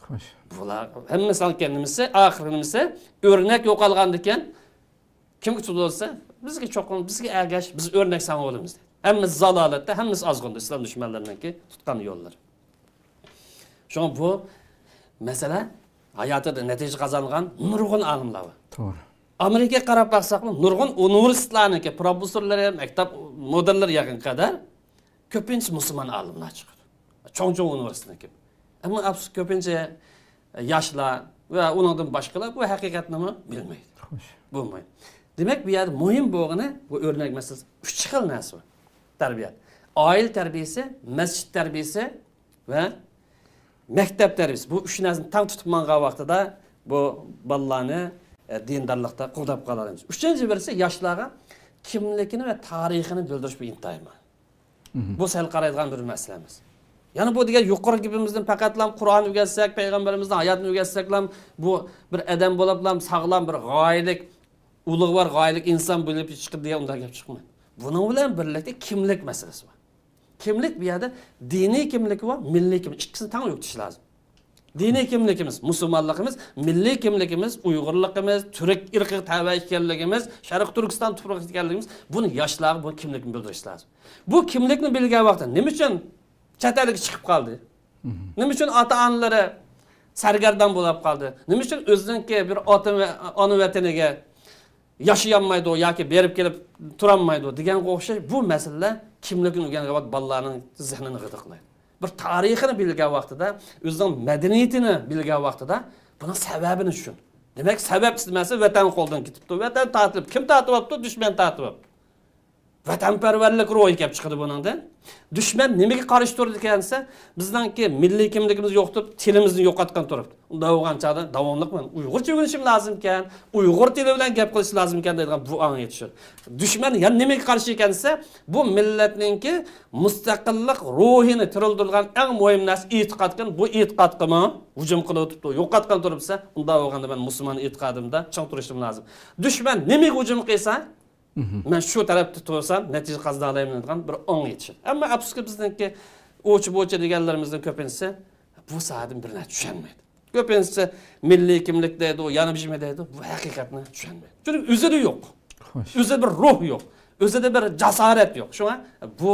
خوش. بۇلار ھەممىسىنىڭكى نېمىسى، ئاخىرى نېمىسى؟ ئۆرنەك يوقالغاندىكىن كىمگە تۇتۇلسا، بىزگە چوقۇم، بىزگە ئەگەش، بىز ئۆرنەك ساڭا بولىمىز دەيدۇ. ھەممىسى زالالەتتە، ھەممىسى ئازغۇندا، ئىسلام دۈشمەنلىرىنىڭكى تۇتقان يوللىرى. شۇڭا بۇ مەسىلە ھاياتىدا نەتىجە قازانغان نۇرغۇن ئالىملار بار. توغرا. ئامېرىكىغا قاراپ باقساقمۇ، نۇرغۇن ئۇنىۋېرسىتېتلارنىڭكى پروفېسسورلىرى، مەكتەپ مۇدىرلىرى يېقىنغا قەدەر كۆپىنچە مۇسۇلمان ئالىملار چىقىدۇ. چوڭ-چوڭ ئۇنىۋېرسىتېتنىڭكى. ئەمما ئەپسۇس، كۆپىنچە ياشلار ۋە ئۇنىڭدىن باشقىلار بۇ ھەقىقەتنىمۇ بىلمەيدۇ. خوش. بولمايدۇ. دېمەك، بۇ يەردە مۇھىم بولغىنى بۇ ئۆرنەك مەسىلىسى. ئۈچ خىل نەرسە بار. تەربىيە. ئائىلە تەربىيەسى، مەسچىت تەربىيەسى ۋە مەكتەپ تەربىيىسى، بۇ ئۈچ نەرسىنى تەڭ تۇتۇپ ماڭغان ۋاقتىدا بۇ بالىلارنى، ئە، دىندارلىقتا قوغداپ قالالايمىز. ئۈچىنچى بىرسى، ياشلارغا كىملىكىنى ۋە تارىخىنى بىلدۈرۈش بۇ ئىنتايىن مۇھىم. بۇ سەل قارايدىغان بىر مەسىلە ئەمەس. يەنە بۇ دېگەن يۇقىرى گېپىمىزدىن پەقەتلا قۇرئان ئۆگەتسەك، پەيغەمبىرىمىزنىڭ ھاياتىنى ئۆگەتسەكلا، بۇ بىر ئادەم بولۇپلا ساغلام بىر غايىلىك، ئۇلۇغۋار غايىلىك ئىنسان بولۇپ چىقىدۇ دېگەن ئۇنداق گەپ چىقمايدۇ. بۇنىڭ بىلەن بىرلىكتە كىملىك مەسىلىسى بار. كىملىك بۇ يەردە دىنىي كىملىكى بار، مىللىي كىملىك، ئىككىسىنى تەڭ يوقىتىش لازىم. دىنىي كىملىكىمىز، مۇسۇلمانلىقىمىز، مىللىي كىملىكىمىز، ئۇيغۇرلۇقىمىز، تۈرك ئىرقىي تەۋە ئىكەنلىكىمىز، شەرقىي تۈركىستان تۇپرىقى ئىكەنلىكىمىز، بۇنى ياشلارغا بۇ كىملىكنى بىلدۈرۈش لازىم. بۇ كىملىكنى بىلگەن ۋاقىتتا نېمە ئۈچۈن چەت ئەلگە چىقىپ قالدى؟ نېمە ئۈچۈن ئاتا-ئانىلىرى سەرگەردان بولۇپ قالدى؟ نېمە ئۈچۈن ئۆزىنىڭكى بىر ئاتا ۋە ئانا ۋەتىنىگە ياشىيالمايدۇ ياكى بېرىپ كېلىپ تۇرالمايدۇ دېگەنگە ئوخشاش بۇ مەسىلىلەر كىملىكىنى ئۆگەنگەن ۋاقىت بالىلارنىڭ زېھنىنى غىدىقلايدۇ. بىر تارىخىنى بىلگەن ۋاقتىدا، ئۆزىنىڭ مەدەنىيىتىنى بىلگەن ۋاقتىدا بۇنىڭ سەۋەبىنى چۈشەن. دېمەك، سەۋەب دېمەسە ۋەتەن قولدىن كېتىپتۇ. ۋەتەن تارتىلىپ، كىم تارتىۋاپتۇ؟ دۈشمەن تارتىۋاپتۇ. ۋەتەنپەرۋەرلىك روھى كەپ چىقىدۇ بۇنىڭدىن. دۈشمەن نېمىگە قارشى تۇرىدىكەن دېسە، بىزنىڭكى مىللىي كىملىكىمىز يوقىتىپ، تىلىمىزنى يوقاتقان تۇرۇپتۇ. ئۇنداق بولغان چاغدا داۋاملىق مەن ئۇيغۇرچە ئۆگىنىشىم لازىمكەن، ئۇيغۇر تىلى بىلەن گەپ قىلىش لازىمكەن دەيدىغان بۇ ئاڭغا يېتىشىدۇ. دۈشمەن يەنە نېمىگە قارشى ئىكەن دېسە، بۇ مىللەتنىڭكى مۇستەقىللىق روھىنى تىرىلدۈرىدىغان ئەڭ مۇھىم نەرسە ئېتىقادكەن، بۇ ئېتىقادقىمۇ ھۇجۇم قىلىۋېتىپتۇ، يوقاتقان تۇرۇپسا، ئۇنداق بولغاندا مەن مۇسۇلمان ئېتىقادىمدا چىڭ تۇرۇشۇم لازىم. دۈشمەن نېمىگە ھۇجۇم قىلسا، مەن شۇ تەرەپتە تۇرسام نەتىجە قازىنالايمەن دەيدىغان بىر ئوڭ يېتىشىدۇ. ئەمما ئەپسۇسكى، بىزنىڭكى ئۇچى بۇچى دېگەنلىرىمىزنىڭ كۆپىنچىسى بۇ ساھەدىن بىر نەرسە چۈشەنمەيدۇ. كۆپىنچىسى مىللىي كىملىك دەيدۇ، يەنە بىر نېمە دەيدۇ، بۇ ھەقىقەتنى چۈشەنمەيدۇ. چۈنكى ئۆزىدە يوق. خوش. ئۆزىدە بىر روھ يوق. ئۆزىدە بىر جاسارەت يوق. شۇڭا بۇ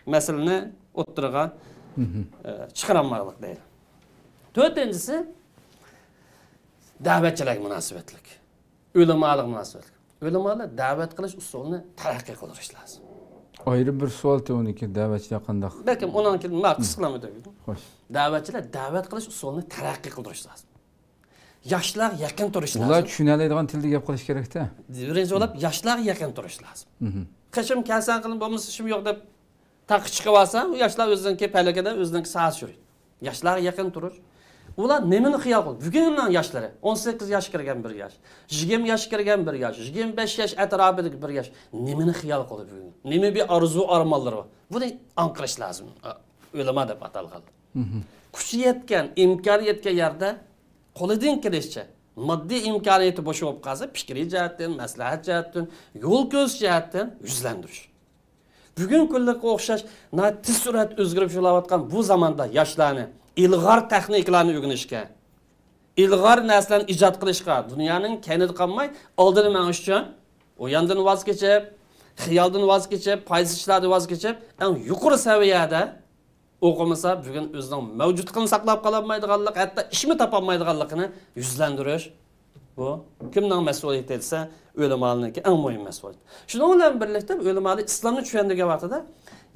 مەسىلىنى ئوتتۇرىغا، ئە، چىقىرالمايدۇ دەيدۇ. تۆتىنچىسى، دەۋەتچىلەرگە مۇناسىۋەتلىك. ئۆلىمالىق مۇناسىۋەتلىك. ئۆلىمالار دەۋەت قىلىش ئۇسۇلىنى تەرەققىي قىلدۇرۇش لازىم. ئايرىم بىر سوئال ئۇنىڭكى، دەۋەتچىلەر قانداق؟ بەلكىم ئۇنىڭكى ما قىسقىلىما ئۆتەيلى. خوش. دەۋەتچىلەر دەۋەت قىلىش ئۇسۇلىنى تەرەققىي قىلدۇرۇش لازىم. ياشلارغا يېقىن تۇرۇش لازىم. ئۇلار چۈشىنەلەيدىغان تىلدا گەپ قىلىش كېرەكتە. بىرىنچى بولۇپ ياشلارغا يېقىن تۇرۇش لازىم. قېشىم كەلسەڭ قىلىم، بولمىسا ئىشىم يوق دەپ تاققا چىقىۋالسا، ئۇ ياشلار ئۆزىنىڭكى پەلىكىدە ئۆزىنىڭكى ساھەسى يۈرىدۇ. ياشلارغا يېقىن تۇرۇش. ئۇلار نېمىنى خىيال قىلىدۇ؟ بۈگۈننىڭ ياشلىرى، ئون سەككىز ياشقا كىرگەن بىر ياش، يىگىرمە ياشقا كىرگەن بىر ياش، يىگىرمە بەش ياش ئەتراپىدىكى بىر ياش نېمىنى خىيال قىلىدۇ بۈگۈن؟ نېمە بىر ئارزۇ ئارمانلىرى بار؟ بۇنى ئاڭقىرىش لازىم، ئۆلىما دەپ ئاتالغان. كۈچى يەتكەن، ئىمكانى يەتكەن يەردە قولىدىن كېلىشىچە، ماددىي ئىمكانىيىتى بوشىغا بولۇپ قالسا، پىكرىي جەھەتتىن، مەسلىھەت جەھەتتىن، يول كۆرسىتىش جەھەتتىن يۈزلەندۈرۈش. بۈگۈنكى كۈنلۈككە ئوخشاش ناھايىتى تېز سۈرئەتتە ئۆزگىرىپ كېلىۋاتقان بۇ زاماندا ياشلارنى ئىلغار تېخنىكىلارنى ئۆگىنىشكە، ئىلغار نەرسىلەرنى ئىجاد قىلىشقا، دۇنيانىڭ كەينىدە قالماي ئالدىدا مېڭىش ئۈچۈن ئويۇندىن ۋاز كېچىپ، خىيالدىن ۋاز كېچىپ، پايدىسىز ئىشلاردىن ۋاز كېچىپ، ئەڭ يۇقىرى سەۋىيەدە ئوقۇمىسا، بۈگۈن ئۆزىنىڭ مەۋجۇتلۇقىنى ساقلاپ قالالمايدىغانلىق، ھەتتا ئىشمۇ تاپالمايدىغانلىقىنى يۈزلەندۈرۈش، بۇ كىمنىڭ مەسئۇلىيىتى دېسە، ئۆلىمالارنىڭكى ئەڭ مۇھىم مەسئۇلىيىتى. شۇنىڭ بىلەن بىرلىكتە، ئۆلىمالار ئىسلامنى چۈشەندۈرگەن ۋاقتىدا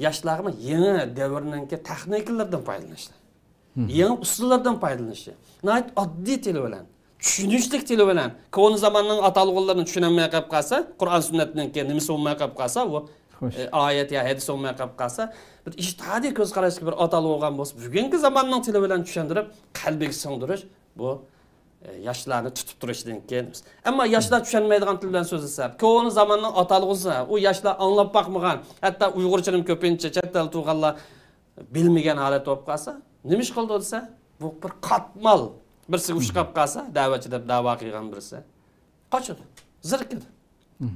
ياشلارغىمۇ يېڭى دەۋرنىڭكى تېخنىكىلىرىدىن پايدىلىنىشلار، يېڭى ئۇسۇللاردىن پايدىلىنىشى، ناھايىتى ئاددىي تىلى بىلەن، چۈشىنىشلىك تىلى بىلەن، كونا زاماننىڭ ئاتالغۇلىرىنى چۈشىنەلمەي قېلىپ قالسا، قۇرئان سۈننەتنىڭكى نېمىسى بولماي قېلىپ قالسا، ئۇ، خوش. ئە، ئايەت يا ھەدىس بولماي قېلىپ قالسا، بىر ئىجتىھادىي كۆز قاراشتىكى بىر ئاتالغۇ بولغان بولسا، بۈگۈنكى زاماننىڭ تىلى بىلەن چۈشەندۈرۈپ، قەلبىگە سىڭدۈرۈش، بۇ، ئە، ياشلارنى تۇتۇپ تۇرۇشتىن كېيىن. ئەمما ياشلار چۈشەنمەيدىغان تىل بىلەن سۆزلىسە، كونا زاماننىڭ ئاتالغۇسى، ئۇ ياشلار ئاڭلاپ باقمىغان، ھەتتا ئۇيغۇرچىنىمۇ كۆپىنچە چەت ئەل تۇرغانلار بىلمىگەن ھالەت بولۇپ قالسا، نېمە ئىش قىلىدۇ دېسە، بۇ بىر قاتمال، بىرسىگە ئۇچراپ قالسا، دەۋەتچى دەپ دەۋا قىلغان بىرسى، قاچىدۇ، زېرىكىدۇ.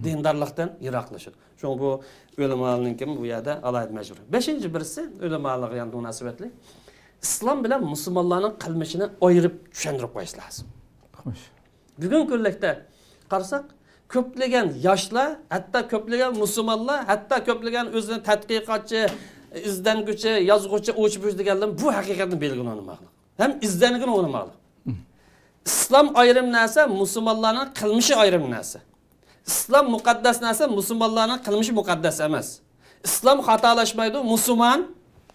دىندارلىقتىن يىراقلىشىدۇ. شۇڭا بۇ ئۆلىمالارنىڭكى بۇ يەردە ئالاھىدە مەجبۇرىي. بەشىنچى بىرسى، ئۆلىمالارغا يەنە مۇناسىۋەتلىك، ئىسلام بىلەن مۇسۇلمانلارنىڭ قىلمىشىنى ئايرىپ چۈشەندۈرۈپ قويۇش لازىم. خوش. بۈگۈنكى كۈنلۈكتە قارىساق، كۆپلىگەن ياشلار، ھەتتا كۆپلىگەن مۇسۇلمانلار، ھەتتا كۆپلىگەن ئۆزىنى تەتقىقاتچى، ئىزدەنگۈچى، يازغۇچى، ئۇچى بۇچى دېگەنلەر بۇ ھەقىقەتنى بىلگىلى ئۇنىماقلىق ھەم ئىزدەنگىلى ئۇنىماقلىق. ئىسلام ئايرىم نەرسە، مۇسۇلمانلارنىڭ قىلمىشى ئايرىم نەرسە. ئىسلام مۇقەددەس نەرسە، مۇسۇلمانلارنىڭ قىلمىشى مۇقەددەس ئەمەس. ئىسلام خاتالاشمايدۇ، مۇسۇلمان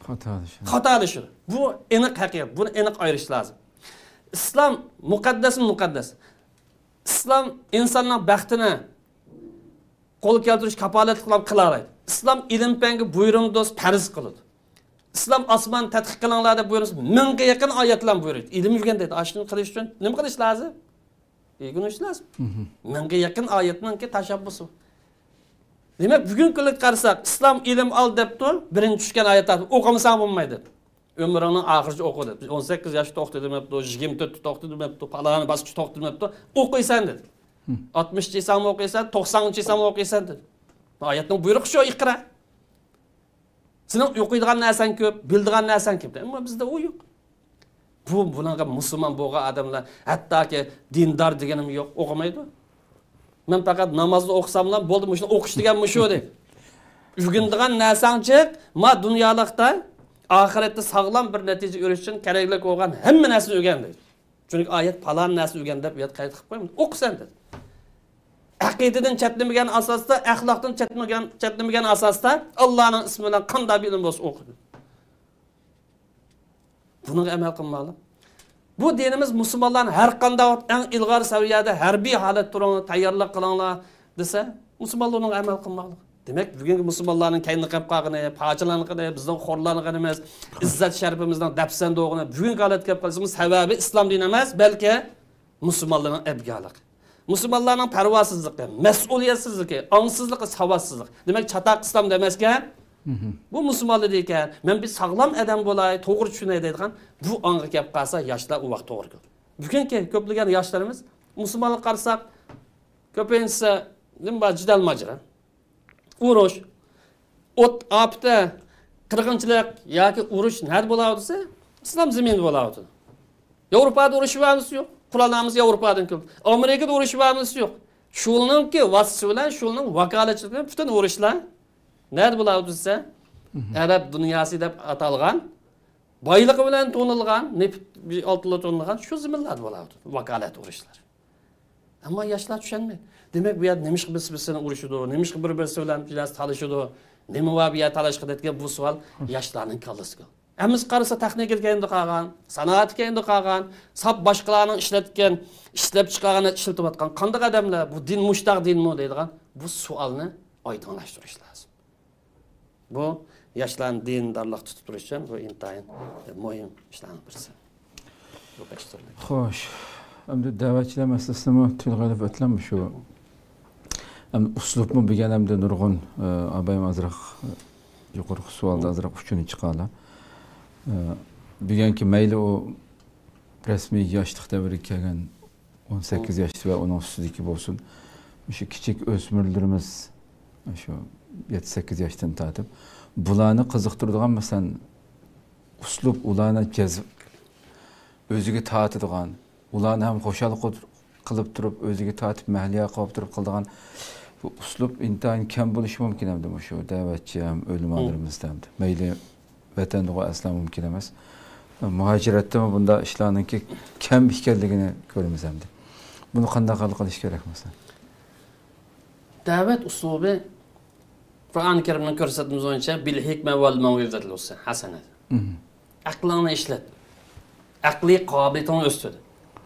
خاتالىشىدۇ. خاتالىشىدۇ. بۇ ئېنىق ھەقىقەت، بۇنى ئېنىق ئايرىش لازىم. ئىسلام مۇقەددەسمۇ مۇقەددەس. ئىسلام ئىنساننىڭ بەختىنى قول كەلتۈرۈش كاپالەتلىك قىلالايدۇ. ئىسلام ئىلىم پەنگە بۇيرۇمدۇز پەرز قىلىدۇ. ئىسلام ئاسمان تەتقىق قىلىڭلار دەپ بۇيرۇسا، مىڭغا يېقىن ئايەت بىلەن بۇيرۇيدۇ. ئىلىم ئۆگەن دەيدۇ. ئاشۇنى قىلىش ئۈچۈن نېمە قىلىش لازىم؟ ئۆگىنىش لازىم. مىڭغا يېقىن ئايەتنىڭكى تاشاببۇسى. دېمەك، بۈگۈنكى كۈنگە قارىساق، ئىسلام ئىلىم ئال دەپتۇ، بىرىنچى چۈشكەن ئايەتلەر ئوقۇمىساڭ بولمايدۇ. ئۆمرۈڭنىڭ ئاخىرىچە ئوقۇ دەپ. ئون سەككىز ياشتا توختىدى دېمەپتۇ، يىگىرمە تۆتتە توختىدى دېمەپتۇ، پالان باسقۇچتا توختىدى دېمەپتۇ. ئوقۇيسەن دېدى. ئاتمىشىنچى يېسەڭمۇ ئوقۇيسەن، توقسانىنچى يېسەڭمۇ ئوقۇيسەن دېدى. ئايەتنىڭ بۇيرۇقى شۇ، ئىقرا. سېنىڭ ئوقۇيدىغان نەرسەڭ كۆپ، بىلىدىغان نەرسەڭ كۆپ. ئەمما بىزدە ئۇ يوق. بۇ، بۇنىڭغا مۇسۇلمان بولغان ئادەملەر، ھەتتاكى دىندار دېگىنىم يوق، ئوقۇمايدۇ. مەن پەقەت نامازنى ئوقۇساملا بولدى، مۇشۇنى ئوقۇش دېگەن مۇشۇ دەيدۇ. ئۆگىنىدىغان نەرسەڭ جىق، ما دۇنيالىقتا، ئاخىرەتتە ساغلام بىر نەتىجە ئېرىشىش ئۈچۈن كېرەكلىك بولغان ھەممە نەرسىنى ئۆگەن دەيدۇ. چۈنكى ئايەت پالان نەرسىنى ئۆگەن دەپ بۇ يەردە قايتا قىلىپ قويمىدى. ئوقۇ سەن دەيدۇ. ئەقىدىدىن چەتنىمىگەن ئاساستا، ئەخلاقتىن چەتنىمىگەن، چەتنىمىگەن ئاساستا، ئاللانىڭ ئىسمى بىلەن قانداق بىر ئىلىم بولسا ئوقۇ. بۇنىڭغا ئەمەل قىلمايلى. بۇ دىنىمىز مۇسۇلمانلارنى ھەر قانداق ۋاقىت ئەڭ ئىلغار سەۋىيەدە ھەربىي ھالەتتە تۇرۇڭلار، تەييارلىق قىلىڭلار دېسە، مۇسۇلمانلار ئۇنىڭغا ئەمەل قىلمايلى. دېمەك، بۈگۈنكى مۇسۇلمانلارنىڭ كەينىگە قېلىپ قالغىنى، پارچىلانغىنى، بىزنىڭ خورلانغىنىمىز، ئىززەت شەرىپىمىزنىڭ دەپسەندە بولغىنى، بۈگۈنكى ھالەتكە كېلىپ قالسىمىز، سەۋەبى ئىسلام دىنى ئەمەس، بەلكى مۇسۇلمانلارنىڭ ئەبگالىقى، مۇسۇلمانلارنىڭ پەرۋاسىزلىقى، مەسئۇلىيەتسىزلىكى، ئاڭسىزلىقى، ساۋاتسىزلىقى. دېمەك، چاتاق ئىسلام دېمەسكەن. بۇ مۇسۇلمانلار دېگەن، مەن بىر ساغلام ئادەم بولاي، توغرا چۈشىنەي دەيدىغان بۇ ئاڭغا كەپ قالسا، ياشلار ئۇ ۋاقىت توغرا كېلىدۇ. بۈگۈنكى كۆپلىگەن ياشلىرىمىز مۇسۇلمانلارغا قارىساق، كۆپىنچىسى نېمە بار، جېدەل ماجىرا. ئۇرۇش، ئوت ئاپىتى، قىرغىنچىلىق ياكى ئۇرۇش نەدە بولاۋاتىدۇ دېسە، ئىسلام زېمىنىدا بولاۋاتىدۇ. ياۋروپادا ئۇرۇش بارمىسى يوق. قورال نامىسى ياۋروپادىن كېلىدۇ. ئامېرىكىدا ئۇرۇش بارمىسى يوق. شۇنىڭكى ۋاسىتىسى بىلەن، شۇنىڭ ۋاكالەتچىلىكى بىلەن پۈتۈن ئۇرۇشلار نەدە بولاۋاتىدۇ دېسە، ئەرەب دۇنياسى دەپ ئاتالغان، بايلىقى بىلەن تونۇلغان، نېفىت، ئالتۇنلا تونۇلغان شۇ زېمىنلاردا بولاۋاتىدۇ ۋاكالەت ئۇرۇشلار. ئەمما ياشلار چۈشەنمەيدۇ. دېمەك، بۇ يەردە نېمىشقا بىرسى بىرسىنى ئۇرۇشىدۇ، نېمىشقا بىر-بىرسى بىلەن بىر نەرسە تالىشىدۇ، نېمە بار بۇ يەردە تالاشقا دەيدىغان بۇ سوئال ياشلارنىڭ كاللىسىغا كېلىدۇ. ئەمىسە قارىسا، تېخنىكا كەينىدە قالغان، سانائەت كەينىدە قالغان، ساپ باشقىلارنىڭ ئىشلەتكەن، ئىشلەپ چىقارغان، ئىشلىتىۋاتقان قانداق ئادەملەر؟ بۇ دىن مۇشتاق دىنمۇ دەيدىغان بۇ سوئالنى ئايدىڭلاشتۇرۇش لازىم. بۇ ياشلارنى دىندارلىق تۇتۇپ تۇرۇش ئۈچۈن بۇ ئىنتايىن مۇھىم ئىشلارنىڭ بىرسى. بۇ بەش تۈرلۈك. خوش. ئەمدى دەۋەتچىلەر مەسىلىسىنىمۇ تىلغا ئېلىپ ئۆتىلەمدۇ شۇ؟ ئەمدى ئۇسلۇبمۇ بۈگۈن ئەمدى نۇرغۇن، ئە، ئابايىم ئازراق، ئە، يۇقىرىقى سوئالدا ئازراق ئۇچۇنى چىقالا. ئە، بۈگۈنكى مەيلى ئۇ رەسمىي ياشلىق دەۋرىگە كەلگەن ئون سەككىز ياش ۋە ئۇنىڭ ئۈستىدىكى بولسۇن، مۇشۇ كىچىك ئۆسمۈرلىرىمىز، شۇ يەتتە سەككىز ياشتىن تارتىپ، بۇلارنى قىزىقتۇرىدىغان، مەسىلەن، ئۇسلۇب، ئۇلارنى جەزب، ئۆزىگە تارتىدىغان، ئۇلارنى ھەم خۇشال قىل-، قىلىپ تۇرۇپ، ئۆزىگە تارتىپ، مەھلىيا قىلىپ تۇرۇپ قىلىدىغان بۇ ئۇسلۇب ئىنتايىن كەم بولۇشى مۇمكىن ئەمدى مۇشۇ دەۋەتچى ھەم ئۆلىمالىرىمىزدا ئەمدى. مەيلى ۋەتەندىغۇ ئەسلا مۇمكىن ئەمەس. مۇھاجىرەتتىمۇ بۇنداق ئىشلارنىڭكى كەم ئىكەنلىكىنى كۆرىمىز ئەمدى. بۇنى قانداق ھەل قىلىش كېرەك مەسىلەن؟ دەۋەت ئۇسلۇبى قۇرئان كەرىمنىڭ كۆرسەتمىسى بويىچە بىل ھېكمە ۋەل مەۋئىزەتىل ھەسەنە. ئەقلىڭنى ئىشلەت. ئەقلىي قابىلىيىتىڭنى ئۆستۈر.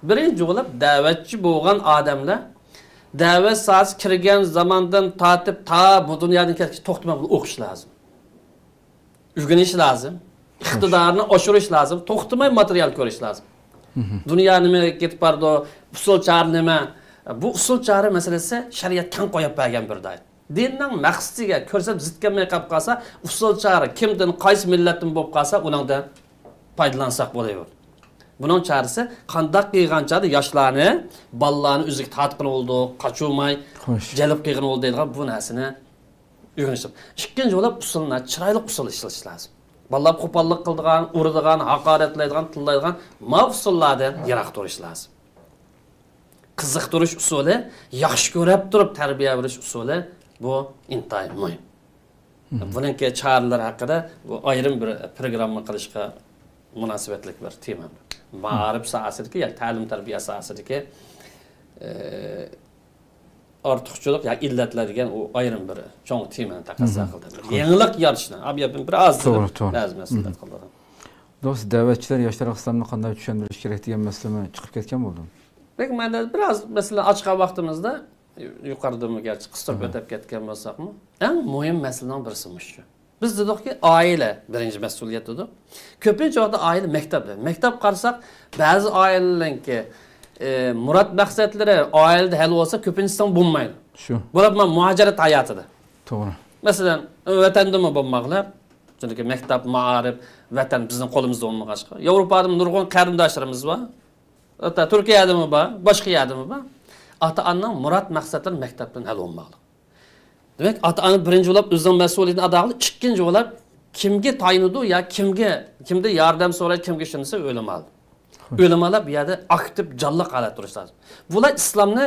بىرىنچى بولۇپ، دەۋەتچى بولغان ئادەملەر دەۋەت ساھەسىگە كىرگەن زاماندىن تارتىپ تا بۇ دۇنيادىن كەتكۈچە توختىماي بۇنى ئوقۇش لازىم. ئۆگىنىش لازىم. ئىقتىدارنى ئاشۇرۇش لازىم. توختىماي ماتېرىيال كۆرۈش لازىم. دۇنيا نېمە كېتىپ بارىدۇ، ئۇسۇل چارە نېمە؟ بۇ ئۇسۇل چارە مەسىلىسى شەرىئەت كەڭ قويۇپ بەرگەن بىر دائىرە. دىننىڭ مەقسىتىگە كۆرسەپ زىت كەلمەي قېلىپ قالسا، ئۇسۇل چارە كىمدىن، قايسى مىللەتتىن بولۇپ قالسا، ئۇنىڭدىن پايدىلانساق بولىۋېرىدۇ. بۇنىڭ چارىسى قانداق قىلغان چاغدا ياشلارنى، بالىلارنى ئۆزىگە تارتقىلى بولىدۇ، قاچۇرماي جەلپ قىلغىلى بولىدۇ دەيدىغان بۇ نەرسىنى ئۆگىنىش. ئىككىنچى بولۇپ، ئۇسۇلنى، چىرايلىق ئۇسۇل ئىشلىتىش لازىم. بالىلار قوپاللىق قىلىدىغان، ئۇرىدىغان، ھاقارەتلەيدىغان، تىللايدىغان ما ئۇسۇللاردىن يىراق تۇرۇش لازىم. قىزىقتۇرۇش ئۇسۇلى، ياخشى كۆرۈپ تۇرۇپ تەربىيە بېرىش ئۇسۇلى، بۇ ئىنتايىن مۇھىم. بۇنىڭكى چارىلەر ھەققىدە بۇ ئايرىم بىر پروگرامما قىلىشقا مۇناسىۋەتلىك بىر تېما. مائارىپ ساھەسىدىكى ياكى تەلىم-تەربىيە ساھەسىدىكى، ئە، ئارتۇقچىلىق ياكى ئىللەتلەر دېگەن ئۇ ئايرىم بىر چوڭ تېمىنى تەقەززا قىلدى. يېڭىلىق يارىتىشنى، ئا، بۇ يەردىن بىر ئاز بەزى مەسلىھەت قىلدى. دوست، دەۋەتچىلەر ياشلارغا ئىسلامنى قانداق چۈشەندۈرۈش كېرەك دېگەن مەسىلىمۇ چىقىپ كەتكەن بولدى. لېكىن مەن بىر ئاز مەسىلە ئاچقان ۋاقتىمىزدا، يۇقىرىدىمۇ گەرچە قىستۇرۇپ ئۆتۈپ كەتكەن بولساقمۇ، ئەڭ مۇھىم مەسىلىنىڭ بىرسى مۇشۇ. بىز دېدۇقكى، ئائىلە بىرىنچى مەسئۇلىيەت دېدۇق. كۆپىنچە ۋاقىتتا ئائىلە مەكتەپتە. مەكتەپ قارىساق، بەزى ئائىلىلەرنىڭكى، ئى، مۇراد مەقسەتلىرى ئائىلىدە ھەل بولسا، كۆپىنچىسىنىڭ بولمايدۇ. شۇ. بولۇپمۇ مۇھاجىرەت ھاياتىدا. توغرا. مەسىلەن، ۋەتەندىمۇ بولماقلار. چۈنكى مەكتەپ، مائارىپ، ۋەتەن بىزنىڭ قولىمىزدا بولمىغاچقا. ياۋروپادىمۇ نۇرغۇن قېرىنداشلىرىمىز بار. ھەتتا تۈركىيەدىمۇ بار، باشقا يەردىمۇ بار. ئاتا-ئانىنىڭ مۇراد مەقسەتلىرى مەكتەپتىن ھەل بولماقلىق. دېمەك، ئاتا-ئانا بىرىنچى بولۇپ ئۆزىنىڭ مەسئۇلىيىتىنى ئادا قىلىپ، ئىككىنچى بولۇپ كىمگە تايىنىدۇ يا كىمگە، كىمدىن ياردەم سورايدۇ، كىمگە ئىشىنىسە ئۆلىمالىق. ئۆلىمالار بۇ يەردە ئاكتىپ جانلىق ھالەتتە تۇرۇشى لازىم. بۇلار ئىسلامنى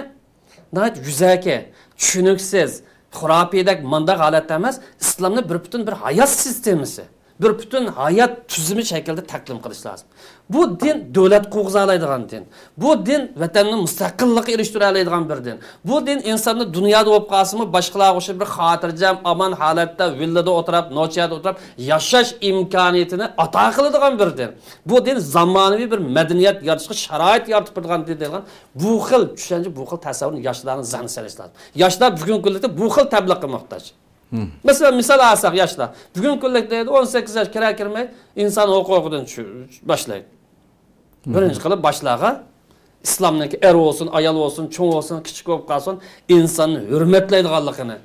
ناھايىتى يۈزەكى، چۈشىنىكسىز، خۇراپىيدەك مانداق ھالەتتە ئەمەس، ئىسلامنى بىر پۈتۈن بىر ھايات سىستېمىسى، بىر پۈتۈن ھايات تۈزۈمى شەكلىدە تەقدىم قىلىش لازىم. بۇ دىن دۆلەت قۇرغۇزالايدىغان دىن. بۇ دىن ۋەتەننى مۇستەقىللىققا ئېرىشتۈرەلەيدىغان بىر دىن. بۇ دىن ئىنساننى دۇنيادا بولۇپ قالسىمۇ، باشقىلارغا ئوخشاش بىر خاتىرجەم، ئامان ھالەتتە ۋىللىدا ئولتۇرۇپ، نوچىيەدە ئولتۇرۇپ ياشاش ئىمكانىيىتىنى ئاتا قىلىدىغان بىر دىن. بۇ دىن زامانىۋى بىر مەدەنىيەت يارىتىشقا شارائىت يارىتىپ بېرىدىغان دىن دەيدىغان بۇ خىل چۈشەنچە، بۇ خىل تەسەۋۋۇرنى ياشلارنىڭ زېھنىگە سېلىش لازىم. ياشلار بۈگۈنكى كۈنلۈكتە بۇ خىل تەبلىغقا موھتاج. مەسىلەن، مىسال ئالساق، ياشلار. بۈگۈنكى كۈنلۈكتە ئون سەككىز ياش كىرەر كىرمەي ئىنسان ھوقۇقىدىن چۈ-، باشلايدۇ. بىرىنچى قىلىپ باشلارغا ئىسلامنىڭكى ئەر بولسۇن، ئايال بولسۇن، چوڭ بولسۇن، كىچىك بولۇپ قالسۇن، ئىنساننى ھۆرمەتلەيدىغانلىقىنى،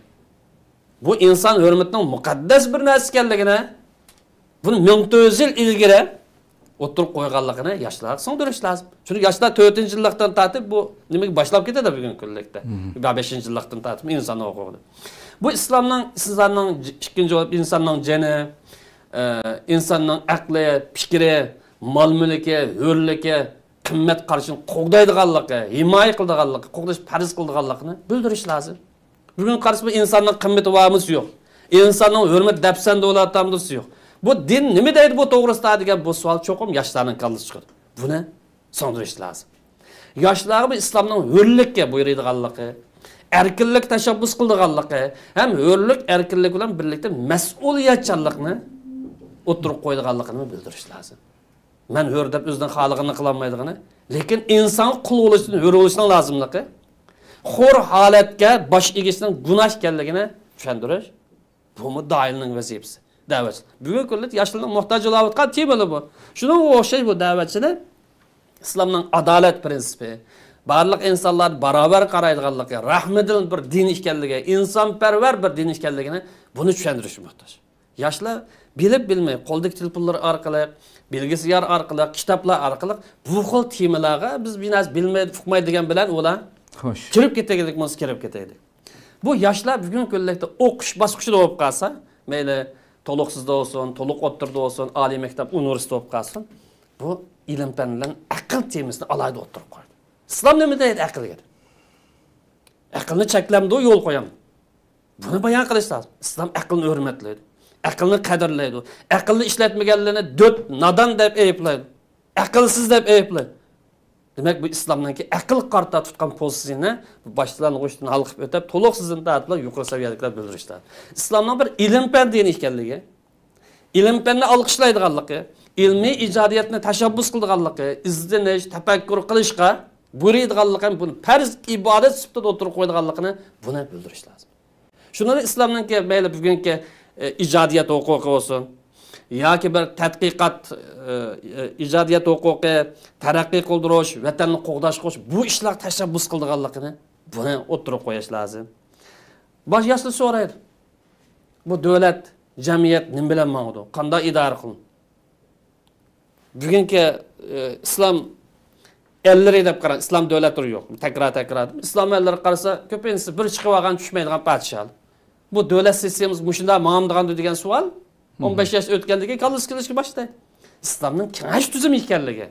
بۇ ئىنسان ھۆرمىتىنىڭ مۇقەددەس بىر نەرسە ئىكەنلىكىنى، بۇنى مىڭ تۆت يۈز يىل ئىلگىرى ئوتتۇرىغا قويغانلىقىنى ياشلارغا سىڭدۈرۈش لازىم. چۈنكى ياشلار تۆتىنچى يىللىقتىن تارتىپ بۇ نېمىگە باشلاپ كېتىدۇ بۈگۈنكى كۈنلۈكتە. يا بەشىنچى يىللىقتىن تارتىپ ئىنسان ھوقۇقىدا. بۇ ئىسلامنىڭ، ئىنساننىڭ ج-، ئىككىنچى بولۇپ ئىنساننىڭ جېنى، ئە، ئىنساننىڭ ئەقلى، پىكرى، مال-مۈلكى، ھۆرلۈكى، قىممەت قارىشىنى قوغدايدىغانلىقى، ھىمايە قىلىدىغانلىقى، قوغداش پەرز قىلىدىغانلىقىنى بىلدۈرۈش لازىم. بۈگۈن قارىسا، بۇ ئىنساننىڭ قىممىتى بارمۇسى يوق. ئىنساننىڭ ھۆرمىتى دەپسەندە بولۇۋاتامدۇسى يوق. بۇ دىن نېمە دەيدۇ بۇ توغرىسىدا دېگەن بۇ سوئال چوقۇم ياشلارنىڭ كاللىسىغا چىقىدۇ. بۇنى سىڭدۈرۈش لازىم. ياشلارغا بۇ ئىسلامنىڭ ھۆرلۈككە بۇيرۇيدىغانلىقى، ئەركىنلىك تەشەببۇس قىلىدىغانلىقى ھەم ھۆرلۈك، ئەركىنلىك بىلەن بىرلىكتە مەسئۇلىيەتچانلىقنى ئوتتۇرىغا قويىدىغانلىقىنى بىلدۈرۈش لازىم. مەن ھۆر دەپ ئۆزىنىڭ خالىغىنىنى قىلالمايدىغىنى، لېكىن ئىنسانغا قۇل بولۇشتىن ھۆر بولۇشنىڭ لازىملىقى، خور ھالەتكە باش ئېگىشنىڭ گۇناھ ئىكەنلىكىنى چۈشەندۈرۈش، بۇمۇ دائىرىنىڭ ۋەزىپىسى، دەۋەتچى. بۈگۈنكى كۈندە ياشلارنىڭ موھتاج بولۇۋاتقان تېمىلىرى بۇ. شۇنىڭغا ئوخشاش بۇ دەۋەتچىنى ئىسلامنىڭ ئادالەت پىرىنسىپى، بارلىق ئىنسانلارنى باراۋەر قارايدىغانلىقى، رەھمىدىل بىر دىن ئىكەنلىكى، ئىنسانپەرۋەر بىر دىن ئىكەنلىكىنى بۇنى چۈشەندۈرۈشكە موھتاج. ياشلار بىلىپ بىلمەي، قولدىكى تېلېفونلار ئارقىلىق، بىلگۈسىيار ئارقىلىق، كىتابلار ئارقىلىق بۇ خىل تېمىلارغا بىز بىر نەرسە بىلمەيدۇ، ئۇقمايدۇ دېگەن بىلەن ئۇلار خوش. كىرىپ كېتەيلىك بولسا كىرىپ كېتەيلىك. بۇ ياشلار بۈگۈنكى كۈنلۈكتە ئوقۇش باسقۇچىدا بولۇپ قالسا، مەيلى تولۇقسىزدا بولسۇن، تولۇق ئوتتۇرىدا بولسۇن، ئالىي مەكتەپ، ئۇنىۋېرسىتېت بولۇپ قالسۇن، بۇ ئىلىم پەن بىلەن ئەقىل تېمىسىنى ئالاھىدە ئوتتۇرىغا قويدى. ئىسلام نېمە دەيدۇ ئەقىلگە؟ ئەقىلنى چەكلەمدۇ، يول قويامدۇ؟ بۇنى بايان قىلىش لازىم. ئىسلام ئەقىلنى ھۆرمەتلەيدۇ، ئەقىلنى قەدىرلەيدۇ، ئەقىلنى ئىشلەتمىگەنلەرنى دۆت نادان دەپ ئەيىبلەيدۇ، ئەقىلسىز دەپ ئەيىبلەيدۇ. دېمەك، بۇ ئىسلامنىڭكى ئەقىلگە قارىتا تۇتقان پوزىتسىيىنى باشلانغۇچتىن ھالقىپ ئۆتۈپ، تولۇقسىزدىن تارتىپ يۇقىرى سەۋىيەلىكلەر بىلدۈرۈشتە. ئىسلامنىڭ بىر ئىلىم پەن دىنى ئىكەنلىكى، ئىلىم پەننى ئالقىشلايدىغانلىقى، ئىلمىي ئىجادىيەتنى تەشەببۇس قىلىدىغانلىقى، ئىزدىنىش، تەپەككۇر قىلىشقا بۇيرۇيدىغانلىقى، بۇنى پەرز ئىبادەت سۈپىتىدە ئوتتۇرىغا قويىدىغانلىقىنى، بۇنى بىلدۈرۈش لازىم. شۇنىڭ بىلەن ئىسلامنىڭكى مەيلى بۈگۈنكى، ئە، ئىجادىيەت ھوقۇقى بولسۇن ياكى بىر تەتقىقات، ئە، ئە، ئىجادىيەت ھوقۇقى، تەرەققىي قىلدۇرۇش، ۋەتەننى قوغداش، قوش، بۇ ئىشلارغا تەشەببۇس قىلىدىغانلىقىنى بۇنى ئوتتۇرىغا قويۇش لازىم. باش ياشلار سورايدۇ. بۇ دۆلەت، جەمئىيەت نېمە بىلەن ماڭىدۇ؟ قانداق ئىدارە قىلىنىدۇ؟ بۈگۈنكى، ئە، ئىسلام ئەللىرى دەپ قاراڭ، ئىسلام دۆلەتلىرى يوق. تەكرار، تەكرار. ئىسلام ئەللىرى قارىسا، كۆپىنچىسى بىر چىقىۋالغان چۈشمەيدىغان پادىشاھلار. بۇ دۆلەت سىستېمىسى مۇشۇنداق ماڭامدىغاندۇ دېگەن سوئال ئون بەش ياش ئۆتكەندىن كېيىن كاللىسىغا كېلىشكە باشلايدۇ. ئىسلامنىڭ كېڭەش تۈزۈمى ئىكەنلىكى،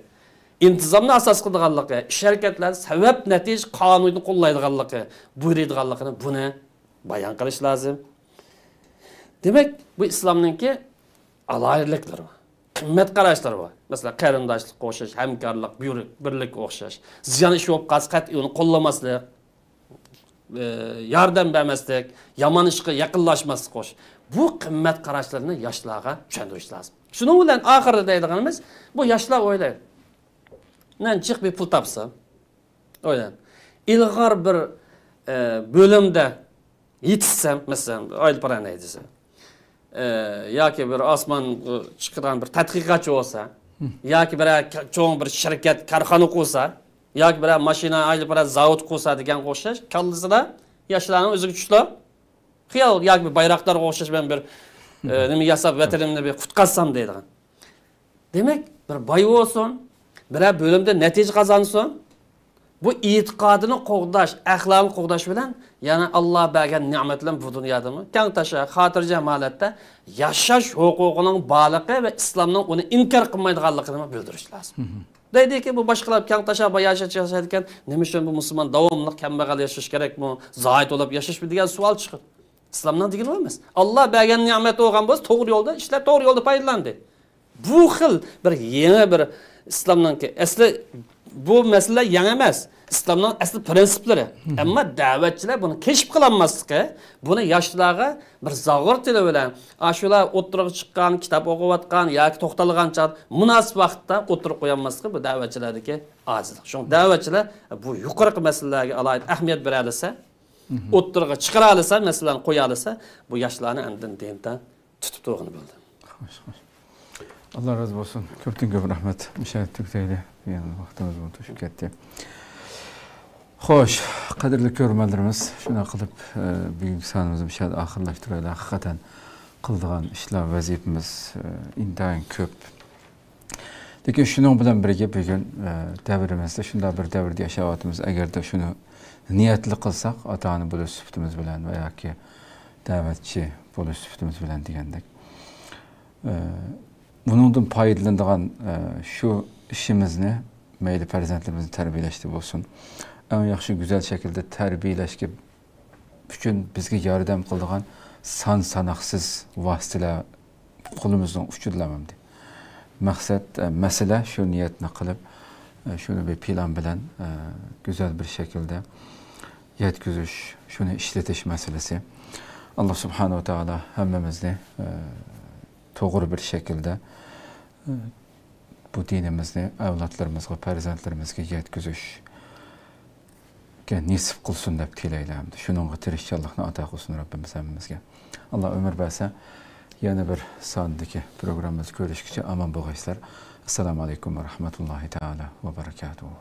ئىنتىزامنى ئاساس قىلىدىغانلىقى، ئىش ھەرىكەتلەر سەۋەب نەتىجە قانۇنىنى قوللايدىغانلىقى، بۇيرۇيدىغانلىقىنى بۇنى بايان قىلىش لازىم. دېمەك، بۇ ئىسلامنىڭكى ئالاھىدىلىكلىرى بار، قىممەت قاراشلىرى بار. مەسىلەن، قېرىنداشلىققا ئوخشاش، ھەمكارلىق، بىر-، بىرلىككە ئوخشاش. زىيان ئىش بولۇپ قالسا، قەتئىي ئۇنى قوللىماسلىق، ئى، ياردەم بەرمەسلىك، يامان ئىشقا يېقىنلاشماسلىق، خوش. بۇ قىممەت قاراشلىرىنى ياشلارغا چۈشەندۈرۈش لازىم. شۇنىڭ بىلەن ئاخىرىدا دەيدىغىنىمىز، بۇ ياشلار ئويلايدۇ. مەن جىق بىر پۇل تاپسام، ئويلايدۇ. ئىلغار بىر، ئى، بۆلۈمدە يېتىشسەم، مەسىلەن، ئائىلە پىلانى دېسە، ئە، ياكى بىر ئاسمان، ئە، چىقىدىغان بىر تەتقىقاتچى بولسا، ياكى بىرەر ك-، چوڭ بىر شىركەت، كارخانا قۇرسا، ياكى بىرەر ماشىنا ھەيدەپ بىرەر زاۋۇت قۇرسا دېگەنگە ئوخشاش، كاللىسىدا ياشلارنىڭ ئۆزىگە چۈشلۈك خىيال ياكى بىر بايراقدارغا ئوخشاش مەن بىر، ئە، نېمە ياساپ، ۋەتىنىمنى بىر قۇتقارسام دەيدىغان. دېمەك، بىر باي بولسۇن، بىرەر بۆلۈمدە نەتىجە قازانسۇن، بۇ ئېتىقادىنى قوغداش، ئەخلاقىنى قوغداش بىلەن يەنە ئاللا بەرگەن نېمەت بىلەن بۇ دۇنيادىمۇ كەڭ تاشا، خاتىرجەم ھالەتتە ياشاش ھوقۇقىنىڭ بارلىقى ۋە ئىسلامنىڭ ئۇنى ئىنكار قىلمايدىغانلىقىنى بىلدۈرۈش لازىم. دەيدىكى، بۇ باشقىلار كەڭ تاشا باياشات ياشايدىكەن، نېمە ئۈچۈن بۇ مۇسۇلمان داۋاملىق كەمبەغەل ياشاش كېرەكمۇ، زاھىد بولۇپ ياشاشمۇ دېگەن سوئال چىقىدۇ. ئىسلامنىڭ دېگىنى ئۇ ئەمەس. ئاللا بەرگەن نېمەت بولغان بولسا، توغرا يولدا ئىشلەپ، توغرا يولدا پايدىلاندى. بۇ خىل بىر يېڭى بىر ئىسلامنىڭكى ئەسلى، بۇ مەسىلە يېڭى ئەمەس. ئىسلامنىڭ ئەسلى پىرىنسىپلىرى. ئەمما دەۋەتچىلەر بۇنى كەشىپ قىلالماسلىقى، بۇنى ياشلارغا بىر زاغۇر تىلى بىلەن، ئاشۇلار ئوتتۇرىغا چىققان، كىتاب ئوقۇۋاتقان ياكى توختالغان چاغدا مۇناسىپ ۋاقىتتا ئوتتۇرىغا قويالماسلىقى بۇ دەۋەتچىلەردىكى ئاجىزلىق. شۇڭا دەۋەتچىلەر بۇ يۇقىرىقى مەسىلىلەرگە ئالاھىدە ئەھمىيەت بېرەلىسە، ئوتتۇرىغا چىقىرالىسا، مەسىلىنى قويالىسا، بۇ ياشلارنى ئاندىن دېيىن تۇتۇپ تۇرغىنى بولدى. خوش، خوش. ئاللا رازى بولسۇن. كۆپتىن كۆپ رەھمەت. مۇشۇ يەردە تۈگىتەيلى. دېگەن ۋاقتىمىز بولۇپ توشۇپ كەتتى. خوش، قەدىرلىك كۆرۈرمەنلىرىمىز، شۇنداق قىلىپ، ئە، بۈگۈنكى سانىمىزنى مۇشۇ يەردە ئاخىرلاشتۇرايلى. ھەقىقەتەن قىلىدىغان ئىشلار، ۋەزىپىمىز، ئە، ئىنتايىن كۆپ. لېكىن شۇنىڭ بىلەن بىرگە بۈگۈن، ئە، دەۋرىمىزدە شۇنداق بىر دەۋردە ياشاۋاتىمىز. ئەگەردە شۇنى نىيەتلىك قىلساق، ئاتا-ئانا بولۇش سۈپىتىمىز بىلەن ۋە ياكى دەۋەتچى بولۇش سۈپىتىمىز بىلەن دېگەندەك، ئە، بۇنىڭدىن پايدىلىنىدىغان، ئە، شۇ ئىشىمىزنى مەيلى پەرزەنتلىرىمىزنى تەربىيەلەشتە بولسۇن، ئەڭ ياخشى، گۈزەل شەكىلدە تەربىيەلەشكە ئۈچۈن بىزگە ياردەم قىلىدىغان سان ساناقسىز ۋاسىتىلەر قولىمىزنىڭ ئۇچىدا مەمدى. مەقسەت، ئە، مەسىلە شۇ نىيەتنى قىلىپ، ئە، شۇنى بىر پىلان بىلەن، ئە، گۈزەل بىر شەكىلدە يەتكۈزۈش، شۇنى ئىشلىتىش مەسىلىسى. ئاللا سۇبھانەھۇ ۋە تائالا ھەممىمىزنى، ئە، توغرا بىر شەكىلدە، ئە، بۇ دىنىمىزنى ئەۋلادلىرىمىزغا، پەرزەنتلىرىمىزگە يەتكۈزۈشكە نېسىپ قىلسۇن دەپ تىلەيلى ھەمدە شۇنىڭغا تىرىشچانلىقنى ئاتا قىلسۇن رەببىمىز ھەممىمىزگە. ئاللا ئۆمۈر بەرسە، يەنە بىر ساندىكى پروگراممىمىزدا كۆرۈشكىچە ئامان بولغايسىلەر. ئەسسالامۇ ئەلەيكۇم ۋە رەھمەتۇللاھى تائالا ۋە بەرىكاتۇھۇ.